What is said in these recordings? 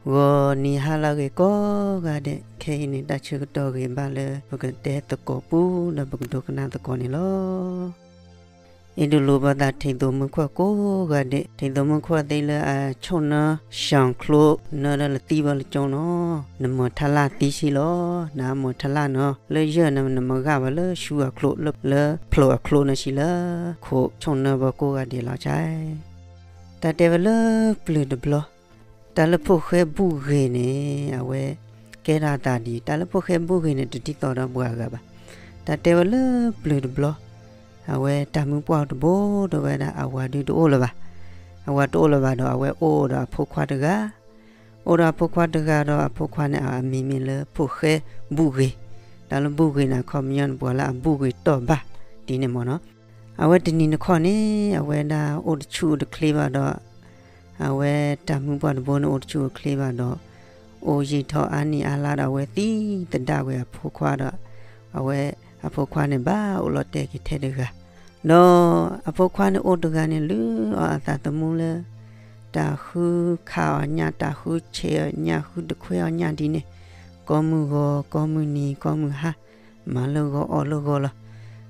ဂီၤနံၤဟါလၢအဂ့ၤကိးဂၤဒဲး, ခဲအံၤန့ၣ် တၢ်ဆၢကတီၢ်ဂ့ၤဘၣ်လၢ ပကတဲသကိးပူ ဒီးပကဒိကနၣ်သကိးန့ၣ်လီၤ. အဲၣ်ဒိးလိာ်ဘၣ်သး ထံသိးမုၢ်ခွၣ်ကိးဂၤဒဲး, ထံသိးမုၢ်ခွၣ်သ့ၣ်လၢအဆိၣ်နၢ ရှံၣ်ချိ နၢဒီးလၢသံဘၣ်လၢကၠိနီၤ, နမၤထါလၢ်သံဆံလီၤ, နမၤထါလၢ်နီၤ, လၢယဲၢ်နၤ နမၤဂၢ်ဘၣ်လၢဆူအချိၣ်, လၢဖျိးအချိၣ်နီၤဆံလၢ ခိးဆိၣ်နၢဘၣ်ကိးဂၤဒဲးလီၤ. တၢ်တဲဝဲလၢပျၢၤတဘျီ, တၢ်လၢဖိၣ်ဃဲဘူၣ်ဂ့ၤန့ၣ် အဝဲကဲထီၣ်အသးဒ်အံၤ, တၢ်လၢဖိၣ်ဃဲဘူၣ်ဂ့ၤန့ၣ် တဒ်သိးဒီးပှၤဂၤဘၣ်. တၢ်တဲဝဲလၢပျၢၤတဘျီ, အဝဲတၢ်မုၢ်ပှၢ်တဘိ တဲဝဲဒၣ် အဝၤဒုးတအိၣ်လၢၤဘၣ်. အဝၤတအိၣ်လၢၤဘၣ်ဒီး အဝဲအိၣ်ဒီးအဖိခွါတဂၤ, အိၣ်ဒီးအဖိခွါတဂၤဒီး အဖိခွါန့ၣ် အမံၤမ့ၢ်လၢဖိၣ်ဃဲဘူၣ်ဂ့ၤ, တၢ်လၢဘူၣ်ဂ့ၤန့ၣ် အခီပညီန့ၣ် ပှၤလၢအဘူၣ်ဂ့ၤတီၢ်ဘၣ်ဒ်န့ၣ်မ့ၢ်နီၤ. အဝဲတနံၤတခီန့ၣ် အဝဲဒၣ်အိၣ်တဆူၣ်အိၣ်တချ့ဘၣ်ဒီး အဝဲတၢ်မုၢ်ပှၢ်တဘိန့ၣ် အိၣ်တဆူၣ်အိၣ်ချ့ဘၣ်ဒီး အိၣ်ယံာ်ထီၣ်အါနံၣ်အါလါဒီး အဝဲသံသဒၣ်ဝဲအဖိခွါဒီး အဝဲအဖိခွါန့ၣ် ဘၣ်အိၣ်လီၤတဲာ်က့ၤထဲတဂၤ, ဒီးအဖိခွါန့ၣ်အိၣ်တဂၤန့ၣ် လုၢ်အီၣ်အသးသမူလၢ တၢ်ဃုခးအီၣ်ညၣ်, တၢ်ဃုဆဲးအီၣ်ညၣ်, ဃုတခွဲအီၣ်ညၣ်ဒ်န့ၣ်, ကိးမုၢ်ဂီၤ, ကိးမုၢ်နံၤ, ကိးမုၢ်ဟါ, မၤလၢဂီၤအီၣ်လၢဂီၤလီၤ.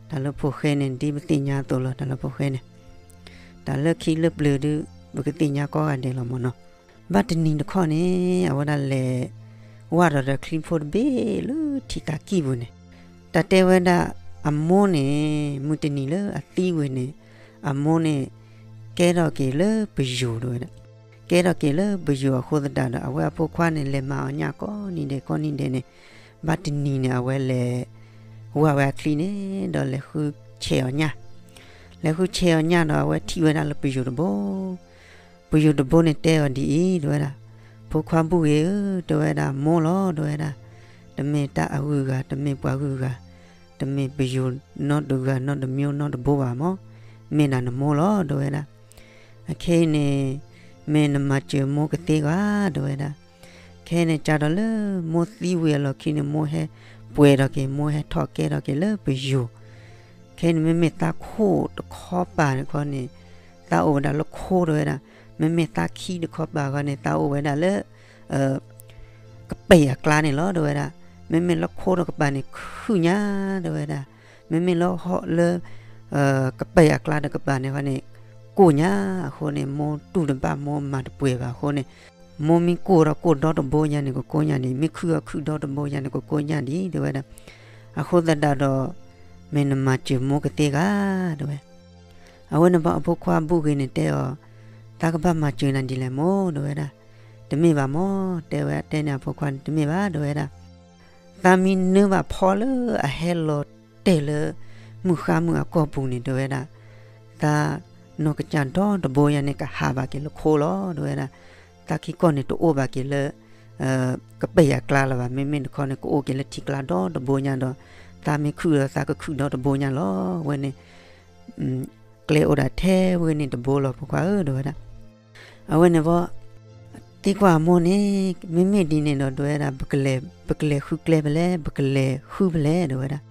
တၢ်လၢဖိၣ်ဃဲန့ၣ် ဒ်ပသ့ၣ်ညါအသိးလီၤ. တၢ်လၢဖိၣ်ဃဲန့ၣ် တၢ်လၢခံလၢပျၢၤဒုး ပကသ့ၣ်ညါကိးဂၤဒဲးလီၤမ့ၢ်နီၤ. ဘၣ်တနံၤတခီန့ၣ် အဝဲဒၣ်လဲၤ ဝၢ်ဒီးဒီးချံဖိတဘ့ၣ်လၢထံသးကံၢ်ပူၤန့ၣ်, တၢ်တဲဝဲဒၣ်အမိၢ်န့ၣ် မုၢ်တနံၤလၢအသံဝဲန့ၣ်, အမိၢ်န့ၣ် ကဲထီၣ်က့ၤလၢပယိၤတဲဝဲဒၣ်, ကဲထီၣ်က့ၤလၢပယိၤအဃိသတးဒီး အဝဲအဖိခွါန့ၣ် လဲၤမၤအီၣ်ညၣ်ကိးနံၤဒဲးကိးနံၤဒဲးန့ၣ်, ဘၣ်တနံၤန့ၣ် အဝဲလဲၤ ဝၢ်ဝဲအချံန့ၣ် ဒီးလဲၤဃုဆဲးအီၣ်ညၣ်, လဲၤဃုဆဲးအီၣ်ညၣ်ဒီး အဝဲထံၣ်ဝဲဒၣ်လၢပယိၤတဘိ ပယိၤတဘိန့ၣ်တဲအီၤဒ်အံၤ တဲဝဲဒၣ်, ဖိခွါဘူၣ်ဂ့ၤဧၢ, တဲဝဲဒၣ်, မိၢ်လီၤ တဲဝဲဒၣ်, တမ့ၢ်တၢ်အဂုၤအဂၤ, တမ့ၢ်ပှၤဂုၤအဂၤ, တမ့ၢ်ပယိၤနီတဂၤနီတမံၤနီတဘိဘၣ်မး, မ့ၢ်ဒၣ်နမိၢ်လီၤ တဲဝဲဒၣ်. အခဲအံၤန့ၣ် မ့ၢ်နမၤစၢၤမိၢ်ကသ့ဧါ တဲဝဲဒၣ်. ခဲအံၤန့ၣ် ကၢ်ဒီးလၢမိၢ်သံဝံၤအလီၢ်ခံန့ၣ် မိၢ်ဟဲပှဲၤထီၣ်က့ၤ, မိၢ်ဟဲထီၣ်ကဲထီၣ်က့ၤလၢပယိၤ ခဲအံၤန့ၣ် မ့မ့ၢ်သးခိၣ်တခီပၤန့ၣ်ခီန့ၣ် သးအိၣ်ဝဲဒၣ်လၢခိတဲဝဲဒၣ်, မ့မ့ၢ်သးခံတခီပၤခီန့ၣ် သးအိၣ်ဝဲဒၣ်လၢ ကပဲာ်အကျါန့ၣ်လီၤ တဲဝဲဒၣ်. မ့မ့ၢ်လၢခိတကပၤန့ၣ် ခုၣ်ညါ တဲဝဲဒၣ်. မ့မ့ၢ်လၢဟီၣ်လၢ ကပဲာ်အကျါဒီးကပၤန့ၣ်ခီန့ၣ် ကိၢ်ညါအဃိန့ၣ် မိၢ်တူၢ်တဘၣ် မိၢ်မၤတပှဲၤဘၣ်အဃိန့ၣ် မိၢ်မ့ၢ်ကိၢ်ဒီးကိၢ်ဒီတဘိညါန့ၣ် ကကိၢ်ညါဒံး, မ့ၢ်ခုၣ်ဒီးခုၣ်ဒီတဘိညါန့ၣ် ကကိၢ်ညါဒံး တဲဝဲဒၣ်. အဃိသတးဒီး မ့ၢ်နမၤစၢၤမိၢ်ကသ့ဧါ တဲဝဲ. အဝဲန့ၣ်ဘၣ်အဖိခွါဘူၣ်ဂ့ၤန့ၣ်တဲအီၤ, သးကဘၣ်မၤစၢၤနၤဒ်လဲၣ်မိၢ် တဲဝဲဒၣ်. တမ့ၢ်ဘၣ်မိၢ် တဲဝဲ, တဲန့ၢ်အဖိခွါန့ၣ် တမ့ၢ်ဘၣ် တဲဝဲဒၣ်. သးမ့ၢ်နၢဘၣ်ဖီလၢအဟဲလီၤတဲာ်လၢ မုၢ်ဃါမုၢ်အကီၢ်ပူၤန့ၣ် တဲဝဲဒၣ်, သးနီၢ်ကစၢ်ဒီတဘိညါန့ၣ် ကဟးဘၣ်က့ၤလၢခိလီၤ တဲဝဲဒၣ်. သးခံကီၢ်န့ၣ် တအိၣ်ဘၣ်က့ၤလၢ ကပဲာ်အကျါလၢၤဘၣ်, မ့မ့ၢ်တခီန့ၣ် ကအိၣ်က့ၤလၢထံကျါဒီတဘိညါဒီး သးမ့ၢ်ခုၣ်ဒီးသးကခုၣ်ဒီတဘိညါလီၤ. အဝဲန့ၣ် ကျဲအိၣ်ဒၣ်ထဲဝဲန့ၣ်တဘိလီၤ ဖိခွါဧၢ တဲဝဲဒၣ်. အဝဲန့ၣ်ဘၣ် သံကွၢ်အမိၢ်န့ၣ် မ့မ့ၢ်ဒ်န့ၣ်ဒီး တဲဝဲဒၣ် ပကလဲၤဃုကျဲဖဲလဲၣ်, ပကလဲၤဃုဖဲလဲၣ် တဲဝဲဒၣ်.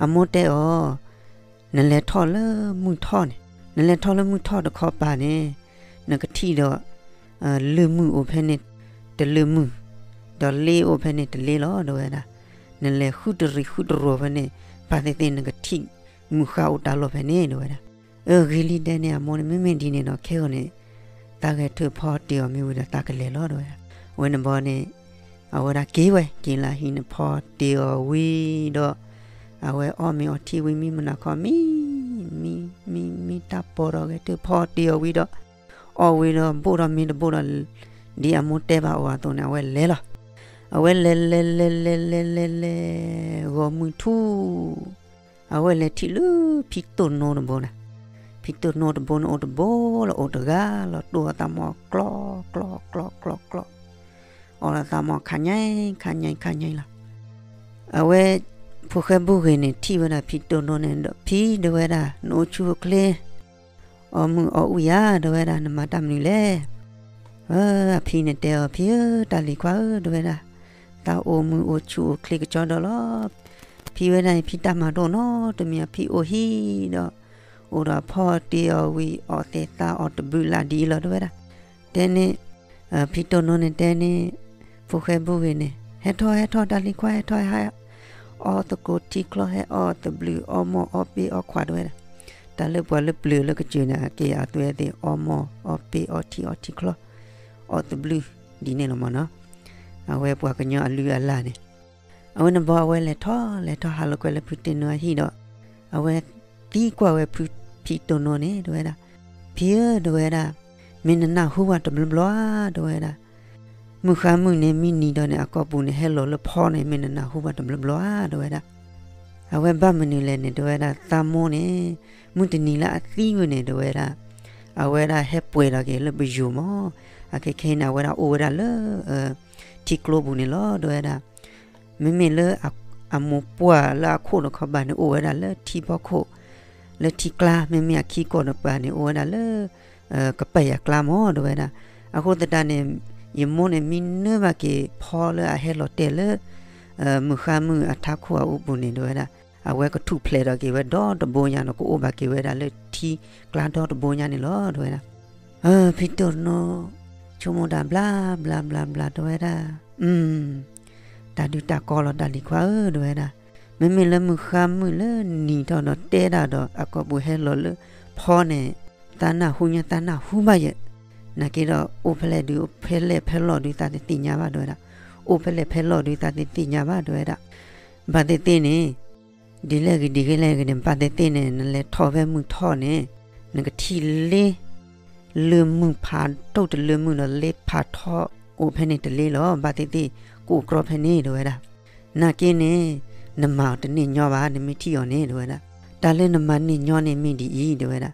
အမိၢ်တဲအီၤ, နလဲၤထီၣ်လၢမုၢ်ထီၣ်န့ၣ်, နလဲၤထီၣ်လၢမုၢ်ထီၣ်တခီပၤန့ၣ် နကထံၣ်ဒီး လၢၢ်မုၢ်အိၣ်ဖဲန့ၣ်တလၢၢ်မုၢ်, ဒီးလ့အိၣ်ဖဲန့ၣ်တလ့လီၤ တဲဝဲဒၣ်. နလဲၤဃုတရံးဃုတရိးဖဲန့ၣ် ပာ်သ့ၣ်သ့ၣ်နကထံၣ်မုၢ်ဃါအိၣ်တၢ်လီၢ်ဖဲန့ၣ် တဲဝဲဒၣ်. အၢ ဂ့ၤလံ တဲန့ၢ်အမိၢ်န့ၣ်. မ့မ့ၢ်ဒ်န့ၣ်ဒီး ခဲဂီၤန့ၣ် သးဂဲၤထၢၣ်ဖီတ့ၢ်အီၤမ့ၢ်ဝံၤဒီး သးကလဲၤလီၤ တဲဝဲဒၣ်. အဝဲန့ၣ်ဘၣ်န့ၣ် အဝဲဒၣ်က့ၤဝဲ က့ၤလၢဟံၣ်န့ၣ် ဖီတ့ၢ်အီၤဝံၤဒီး အဝဲအီၣ်မ့ၤအီထံဝံၤ မံမုၢ်နၤခီ မံ မံ မံ မံတၢ်ပီဒီးဂဲၤထၢၣ်ဖီတ့ၢ်အီၤဝံၤဒီး အီၣ်ဝံၤဒီးဘိၣ်ဒီးမ့ၤတဘိၣ်ဒီး ဒ်အမိၢ်တဲဘၣ်အီၤအသိးန့ၣ် အဝဲလဲၤလီၤ. အဝဲလဲၤလဲၤလဲၤလဲၤလဲၤလဲၤလဲၤ ဂီၤမုၢ်ထူၣ် အဝဲလဲၤထံၣ်လၢဖံတိၢ်နိတဘိန့ၣ်, ဖံတိၢ်နိတဘိန့ၣ် အိၣ်တဘိလီၤ အိၣ်တဂၤလီၤ တိၢ်အသးမီၢ်ကျီ ကျီ ကျီ ကျီ ကျီ အီၣ်လီၤသးမီၢ်ခါညါ ခါညါ ခါညါလီၤ. အဝဲ ဖိၣ်ဃဲဘူၣ်ဂ့ၤန့ၣ် ထံၣ်ဝဲဒၣ်ဖံတိၢ်နိန့ၣ်ဒီး ဖံ တဲဝဲဒၣ် နအိၣ်ဆူၣ်အိၣ်ချ့ အီၣ်မုာ်အီၣ်အူယၤ တဲဝဲဒၣ် နမၤတၢ်မနုၤလဲၣ်. အဖံန့ၣ်တဲအီၤ ဖံဧၢ တၢ်လံၤခွါဧၢ တဲဝဲဒၣ်, သးအိၣ်မုာ်အိၣ်ဆူၣ်အိၣ်ချ့ကစီဒီလီၤ. ဖံဝဲဒၣ်အံၤ ဖံတၢ်မၤတအိၣ်နီတမံၤ ဖံအိၣ်ဟံၣ်ဒီး အိၣ်ဒီးဖီတ့ၢ်အီၤဝံၤ အီၣ်သ့ၣ်သးအီၣ်တဘုးလၢ်ဒ်အံၤလီၤ တဲဝဲဒၣ်. တဲန့ၣ် ဖံတိၢ်နိန့ၣ်တဲန့ၣ် ဖိၣ်ဃဲဘူၣ်ဂ့ၤန့ၣ် ဟဲထီၣ်ဟဲထီၣ် တၢ်လံၤခွါ ဟဲထီၣ်ဟဲ အီၣ်သကိးထံချီ ဟဲအီၣ်သဘျုး အီၣ်မီၢ်အီၣ်ပ့အီၣ်ခွးတဝဲဒၣ်, တၢ်လၢပှၤလၢပျၢၤလၢကစၢၢ်န့ၣ် က့ၤအသွဲသ့ၣ် အီၣ်မီၢ်အီၣ်ပ့အီၣ်ထံအီထံချီ အီၣ်သဘျုး ဒ်န့ၣ်လီၤမၢ်နီၤ. အဝဲပှၤကညီအလုၢ်အလၢ်န့ၣ် အဝဲန့ၣ်ဘီအဝဲလဲၤထီၣ်လဲၤထီၣ် ဟးလီၤကွံာ်လၢဖုတိၢ်နိအဟံၣ်ဒီး အဝဲသံကွၢ်ဝဲဖု ဖံတိၢ်နိန့ၣ် တဝဲဒၣ်, ဖံဧၢ တဝဲဒၣ်, မ့ၢ်နနၢ်ဟူဘၣ်တဘျီဘျီဧါ တဝဲဒၣ်, မုၢ်ဃါမုၣ်န့ၣ် မ့ၢ်နံၤဒီးန့ၣ် အကိာ်ပူၤန့ၣ် ဟဲလီၤလၢဖီန့ၣ် မ့ၢ်နနၢ်ဟူဘၣ်တဘျီဘျီဧါ တဝဲဒၣ်. အဝဲဘၣ်မနုၤလဲၣ်န့ၣ် တဝဲဒၣ် သးမိၢ်န့ၣ် မုၢ်တနံၤလၢအသံဝဲန့ၣ် တဝဲဒၣ်, အဝဲဒၣ်ဟဲပှဲၤဒီးက့ၤလၢပယိၤမၢ်, အခဲခဲအံၤန့ၣ် အဝဲဒၣ်အိၣ်ဝဲဒၣ်လၢ ထံကျိပူၤန့ၣ်လီၤ တဝဲဒၣ်. မ့မ့ၢ်လၢ အမိၢ်ပှၢ်လၢအခိၣ်တခီပၤန့ၣ် အိၣ်ဝဲဒၣ်လၢထံဖီခိၣ် လၢထံကျါ, မ့မ့ၢ်အခံကိာ်တပၤန့ၣ် အိၣ်ဝဲဒၣ်လၢ ကပၤယၤကျါမၢ် တဝဲဒၣ်. အဃိသတးန့ၣ် ယမိၢ်န့ၣ် မ့ၢ်နၢဘၣ်က့ၤဖီလၢအဟဲလီၤတဲာ်လၢ မုၢ်ဃါမုၣ်အထးခိၣ်အအိၣ်ပူၤန့ၣ် တဝဲဒၣ်, အဝဲကထူၣ်ဖျဲးဒီးက့ၤဝဲဒီတဘိညါဒီး ကအိၣ်ဘၣ်က့ၤဝဲဒၣ်လၢထံကျါဒီတဘိညါန့ၣ်လီၤ တဝဲဒၣ်. ဖံတိၢ်နိ ဆိကမိၣ်တၢ်ဘျါဘျါဘျါဘျါ တဝဲဒၣ်, တၢ်ဒုးတၢ်ကီလီၤ တၢ်လံၤခွါဧၢ တဝဲဒၣ်. မ့မ့ၢ်လၢမုၢ်ဃါမုၣ်လၢနံၤထီၣ်ဒီးတဲဒၣ်ဒီး အကိာ်ပူၤဟဲလီၤလၢဖီန့ၣ် သးနၢ်ဟူညါ သးနၢ်ဟူဘၣ်ယဲၢ်, နာ်က့ဒီး အိၣ်ဖဲလဲၣ်ဒုး အိၣ်ဖဲလဲၣ်ဖဲလဲၣ်ဒုး သးတသ့ၣ်ညါဘၣ် တဝဲဒၣ်. အိၣ်ဖဲလဲၣ်ဖဲလဲၣ်ဒုး သးတသ့ၣ်ညါဘၣ် တဝဲဒၣ်. ဘၣ်သ့ၣ်သ့ၣ်န့ၣ် ဒ်လဲၣ်ဂ့ၤဒ်လဲၣ်ဂ့ၤန့ၣ် ဘၣ်သ့ၣ်သ့ၣ်န့ၣ် နလဲၤထီၣ်ဖဲမုၢ်ထီၣ်န့ၣ် နကထံၣ်လ့ လၢၢ်မုၢ်ဖးဒိၣ်တလၢၢ်မုၢ်ဒီး လ့ဖးထီအိၣ်ဖဲန့ၣ်တလ့လီၤ. ဘၣ်သ့ၣ်သ့ၣ် ကအိၣ်ကြီဖဲန့ၣ် တဝဲဒၣ်. နာ်က့န့ၣ် နမၤအီၤတန့ၢ်ညီဘၣ် နမ့ၢ်ထံၣ်အီၤန့ၣ် တဝဲဒၣ်. တၢ်လၢနမၤန့ၢ်ညီန့ၣ်မ့ၢ်ဒ်အံၤ တဝဲဒၣ်.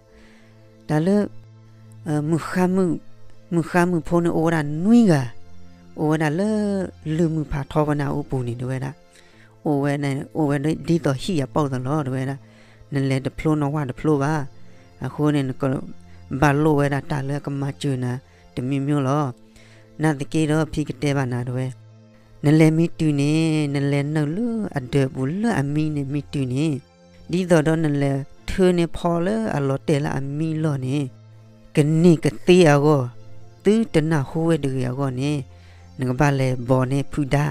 တၢ်လၢ မုၢ်ဃါမုၣ်ဖိန့ၣ်အိၣ်ဝဲဒၣ်နွံဂၤ, အိၣ်ဝဲဒၣ်လၢ လၢၢ်မုၢ်ဖးထီပနၢ်အိၣ်ပူၤန့ၣ် တဝဲဒၣ်. အိၣ်ဝဲဒၣ် အိၣ်ဝဲဒၣ်ဒ်သိးဟံၣ်အပီၢ်သးလီၤ တဝဲဒၣ်. နလဲၤတဖျိနဝၢ်တဖျိဘၣ်. အဃိန့ၣ် နကဘၣ်လိၣ်ဝဲဒၣ်တၢ်လၢကမၤစၢၤနၤ တမံၤမံၤလီၤ. နာ်သက့ဒီးဖံကတဲဘၣ်နၤ တဝဲ နလဲၤမ့ၢ်တုၤန့ၣ် နလဲၤနုာ်လၢအဒၢးပူၤလၢအမံန့ၣ်မ့ၢ်တုၤန့ၣ်, ဒ်သိးဒီးနလဲၤထၢန့ၢ်ဖီလၢအလီၤတဲာ်လၢအမံလီၢ်န့ၣ်, ကန့ၢ်ကသ့အဂီၢ်, သုတနၢ်ဟူဝဲတဂ့ၤအဂီၢ်န့ၣ်, နကဘၣ်လဲၤဘီၣ်န့ၢ်ဖုဒါ,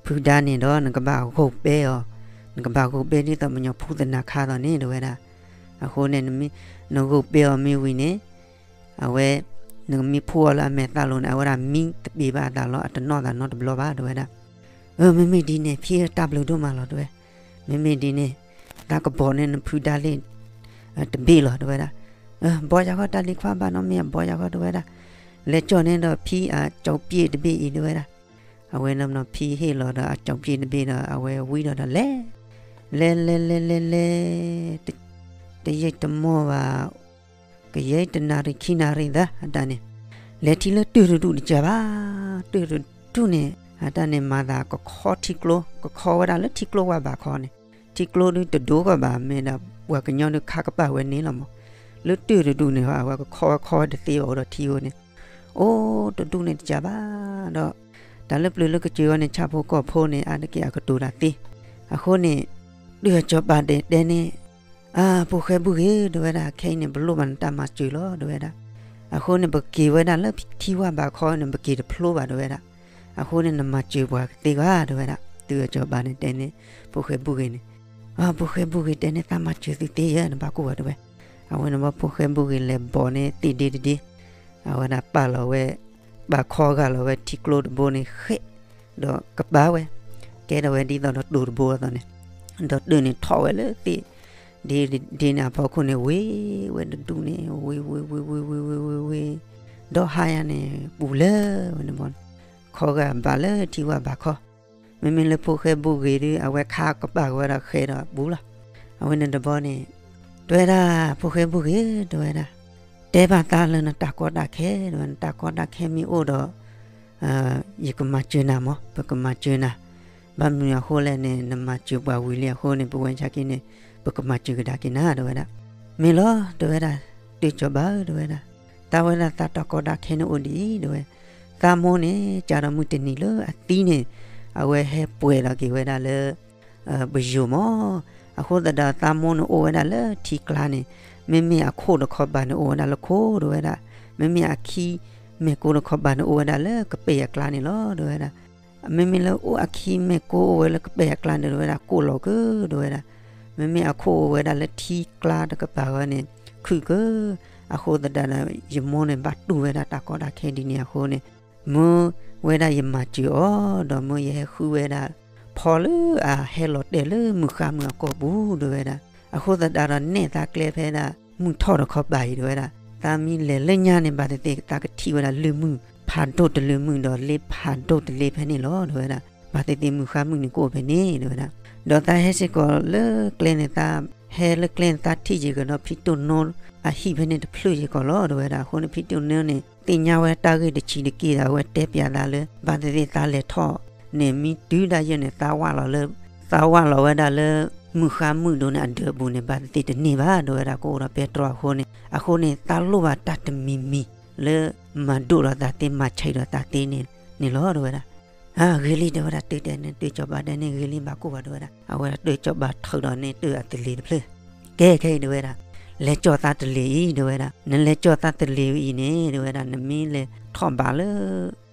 ဖုဒါန့ၣ်ဒီးနကဘၣ်ဂိာ်ပဲအီၤ, နကဘၣ်ဂိာ်ပဲဒ်သိးပှၤကညီဖှူသနၤခါသိးန့ၣ် တဝဲဒၣ်. အဃိန့ၣ် နဂိာ်ပဲအီၤမ့ၢ်ဝံၤန့ၣ် အဝဲ နကမ့ၢ်ဖှူအီၤလၢအမဲာ်သးလိၤန့ၣ် အဝဲဒၣ်မံတပ့ၤဘၣ်အသးလီၤ အတနီၣ်သးနီတဘျီဘၣ် တဝဲဒၣ်. အၢ မ့မ့ၢ်ဒ်န့ၣ် ဖံဧၢ တၢ်ဘျုးဒိၣ်မးလီၤ တဝဲ, မ့မ့ၢ်ဒ်န့ၣ် သးကဘီၣ်န့ၢ်နဖုဒါလ့ၣ် တဘ့ၣ်လီၤ တဝဲဒၣ်. အၢ ဘီယၤဃီ တၢ်လံၤခွါ ဘၣ်နီတမံၤ ဘီယၤဃီ တဝဲဒၣ်. လဲၤကၠီၣ်န့ၢ်ဒီးဖံအကၠီပျ့ၣ်တဘ့ၣ်အံၤ တဝဲဒၣ်. အဝဲနီၤနီၤ ဖံဟ့ၣ်လီၤဒီးအကၠီပျ့ၣ်တဘ့ၣ်ဒီး အဝဲဝံဒီးဒီးလဲၤ, လဲၤလဲၤလဲၤလဲၤလဲၤ တယံာ်တမီၢ်ဘၣ် ကယဲၢ်တနၣ်ရံၣ်ခံနၣ်ရံၣ်သၢ အတၢ်န့ၣ်, လဲၤထံၣ်လၢတၢၢ်တဒူၣ်တကးဘၣ်, တၢၢ်တဒူၣ်န့ၣ် အတၢ်န့ၣ်မၤသးကခီထံကျိ, ကခီဝဲဒၣ်လၢထံကျိဝၢ်ဘးခီန့ၣ်, ထံကျိဒုးတဒိၣ်ကီးဘၣ် မ့ၢ်ဒၣ်ပှၤကညီဒုးခးကပာ်ဝဲန့ၣ်လီၤမး, လၢတၢၢ်တဒူၣ်န့ၣ် အဝဲကခီဝဲခီဝဲတသ့ဘၣ်အိၣ်ဒီးထံဧိၤန့ၣ်, အိၣ်တဒူၣ်န့ၣ်တကးဘၣ်ဒီး တၢ်လၢပျၢၤလၢကစၢၤဝဲန့ၣ် ဆၣ်ဖိကီၢ်ဖိန့ၣ် အါတက့ၢ်အကတိၤတၢ်သ့, အဃိန့ၣ် ဒုၣ်အစီၤပၤတဲန့ၣ်, အၢ ဖိၣ်ဃဲဘူၣ်ဂ့ၤ တဝဲဒၣ် ခဲအံၤန့ၣ် ပလိၣ်ဘၣ်နတၢ်မၤစၢၤလီၤ တဝဲဒၣ်. အဃိန့ၣ် ပက့ၤဝဲဒၣ်လၢထံဝၢ်ဘးခီန့ၣ် ပက့ၤတဖျိဘၣ် တဝဲဒၣ်. အဃိန့ၣ် နမၤစၢၤပှၤကသ့ဂၤ တဝဲဒၣ်. ဒုၣ်အစီၤပၤန့ၣ်တဲန့ၣ် ဖိၣ်ဃဲဘူၣ်ဂ့ၤန့ၣ်, အၢ ဖိၣ်ဃဲဘူၣ်ဂ့ၤတဲန့ၣ် သးမၤစၢၤသုသ့ယဲ နဘၣ်ကိၢ်ဘၣ် တဝဲ. အဝဲန့ၣ်ဘီ ဖိၣ်ဃဲဘူၣ်ဂ့ၤလဲၤဘီၣ်န့ၢ်သ့ၣ်ဒ့တဒ့, အဝဲဒၣ်ပာ်လီၤဝဲ ပာ်ခီဂာ်လီၤဝဲထံကျိတဘိန့ၣ်ဃဲး, ဒီးကပၤဝဲ, ကဲထီၣ်ဝဲဒ်သိးဒီးတိၢ်တဘိအသိးန့ၣ်, ဒီးတၢၢ်န့ၣ်ထီၣ်ဝဲလၢသ့ၣ်ဒ့န့ၣ်အဖီခိၣ်န့ၣ် ဝ့ၤဝဲတဒူၣ်န့ၣ် ဝ့ၤဝ့ၤဝ့ၤဝ့ၤဝ့ၤဝ့ၤဝ့ၤဝ့ၤ, ဒီးဟါယၤန့ၣ် ပူၤလၢဝဲန့ၣ်ဘီန့ၣ်, ခီဂာ်ဘၣ်လၢထံဝၢ်ဘးခီ, မ့မ့ၢ်လၢဖိၣ်ဃဲဘူၣ်ဂ့ၤဒုး အဝဲခါကပာ်ကဝဲဒၣ်ဃဲးဒီးပူၤလီၤ. အဝဲန့ၣ်တဘီန့ၣ်, တဝဲဒၣ် ဖိၣ်ဃဲဘူၣ်ဂ့ၤ တဝဲဒၣ်, တဲဘၣ်သးလၢနတၢ်ကီတၢ်ခဲ တဝဲ နတၢ်ကီတၢ်ခဲမ့ၢ်အိၣ်ဒီး ယကမၤစၢၤနၤမး ပကမၤစၢၤနၤ, ဘၣ်မနုၤအဃိလဲၣ်န့ၣ် နမၤစၢၤပှၤဝံၤလံအဃိန့ၣ် ပဝဲဆါက့န့ၣ် ပကမၤစၢၤကဒါက့ၤနၤ တဝဲဒၣ်. မ့ၢ်လီၤ တဝဲဒၣ်, တၢ်စီၤပၤဧၢ တဝဲဒၣ်, သးဝဲဒၣ်သးတၢ်ကီတၢ်ခဲန့ၣ်အိၣ်ဒ်အံၤ တဝဲ, သးမိၢ်န့ၣ် ကၢ်ဒီးမုၢ်တနံၤလၢအသံန့ၣ် အဝဲဟဲပှဲၤလီၤက့ၤဝဲဒၣ်လၢ ပယိၤမး, အဃိသတးဒီးသးမိၢ်န့ၣ်အိၣ်ဝဲဒၣ်လၢထံကျါန့ၣ်, မ့မ့ၢ်အခိၣ်တခီပၤန့ၣ်အိၣ်ဝဲဒၣ်လၢခိၣ် တဝဲဒၣ်, မ့မ့ၢ်အခံမဲာ်ကိတခီပၤန့ၣ်အိၣ်ဝဲဒၣ်လၢကပဲၢ်အကျါန့ၣ်လီၤ တဝဲဒၣ်. မ့မ့ၢ်လၢအိၣ်အခံမဲာ်ကိအိၣ်ဝဲလၢကပဲၢ်အကျါန့ၣ် တဲဝဲဒၣ် ကိၣ်လီၤက့ၤ တဲဝဲဒၣ်, မ့မ့ၢ်အခိၣ်အိၣ်ဝဲဒၣ်လၢထံကျါတကပၤဃီန့ၣ် ခုၣ်က့ၤ, အဃိသတးဒီး ယမိၢ်န့ၣ် ဘၣ်တူၢ်ဝဲဒၣ်တၢ်ကီတၢ်ခဲဒ်န့ၣ်အဃိန့ၣ်, မ့ၢ်ဝဲဒၣ်ယမၤစၢၤအီၤ ဒီးမ့ၢ်ယဟဲဃုဝဲဒၣ် ဖီလၢအဟဲလီၤတဲာ်လၢမုၢ်ဃါမုၢ်အကိာ်ပူၤ တဲဝဲဒၣ်, အဃိသတးဒီးနဲၣ်သးကျဲဖဲဒၣ် မုၢ်ထီၣ်တခီပၤအံၤ တဲဝဲဒၣ်, သးမ့ၢ်လဲၤလၢညါန့ၣ် ဘၣ်သ့ၣ်သ့ၣ် သးကထံၣ်ဝဲဒၣ်လၢၢ်မုၢ်ဖးဒိၣ်တလၢၢ်မုၢ်ဒီး လ့ဖးဒိၣ်တလ့ဖဲန့ၣ်လီၤ တဲဝဲဒၣ်, ဘၣ်သ့ၣ်သ့ၣ်မုၢ်ဃါမုၢ်န့ၣ်ကအိၣ်ဖဲန့ၣ် တဲဝဲဒၣ်, ဒီးသးဟဲစ့ၢ်ကီးလၢကျဲန့ၣ် သးဟဲလၢကျဲန့ၣ် သးထံၣ်ယံၤကဒီးဖံတိၢ်နိအဟံၣ်ဖဲန့ၣ်တဖျၢၣ်ယံၤကီးလီၤ တဲဝဲဒၣ်, အဃိန့ၣ်ဖံတိၢ်နိန့ၣ် သ့ၣ်ညါဝဲတၢ်ဂ့ၢ်တဆံးတက့ၢ်ဒီး အဝဲတဲပျးသးလၢ ဘၣ်သ့ၣ်သ့ၣ်သးလဲၤထီၣ်န့ၣ် မ့ၢ်တုၤဒၣ်ယဲၢ်န့ၣ် သးဝၢ်လီၤလၢ သးဝၢ်လီၤဝဲဒၣ်လၢ မုၢ်ဃါမုၢ်ဒိၣ်န့ၣ် အဒၢးပူၤန့ၣ် ဘၣ်သ့ၣ်သ့ၣ်တန့ၢ်ဘၣ် တဲဝဲဒၣ်, ကအိၣ်ဒီးပဲတြီအဃိန့ၣ်, အဃိန့ၣ် သးလိၣ်ဘၣ်တၢ်တမံၤမံၤလၢ မၤဒိၣ်ဒီးသးသ့ မၤဆံးဒီးသးသ့န့ၣ်လီၤ တဲဝဲဒၣ်. ဂ့ၤလံ တဲဝဲဒၣ်, တုၤတဲန့ၣ် တုၤကၠီၤဘးတဲန့ၣ် ဂ့ၤလံ ဘၣ်ကိၢ်ဘၣ် တဲဝဲဒၣ်, အဝဲဒၣ်တုၤကၠီၤဘးထုးဒီးန့ၢ်တုၤအသလ့ၤတဖျၢၣ်, ကဲခဲအံၤ တဲဝဲဒၣ်, လဲၤကၠီၣ်သးတလ့ၤအံၤ တဲဝဲဒၣ်, နလဲၤကၠီၣ်သးတလ့ၤအံၤန့ၣ် တဲဝဲဒၣ်, နမ့ၢ်လဲၤထီၣ်ဘးလၢ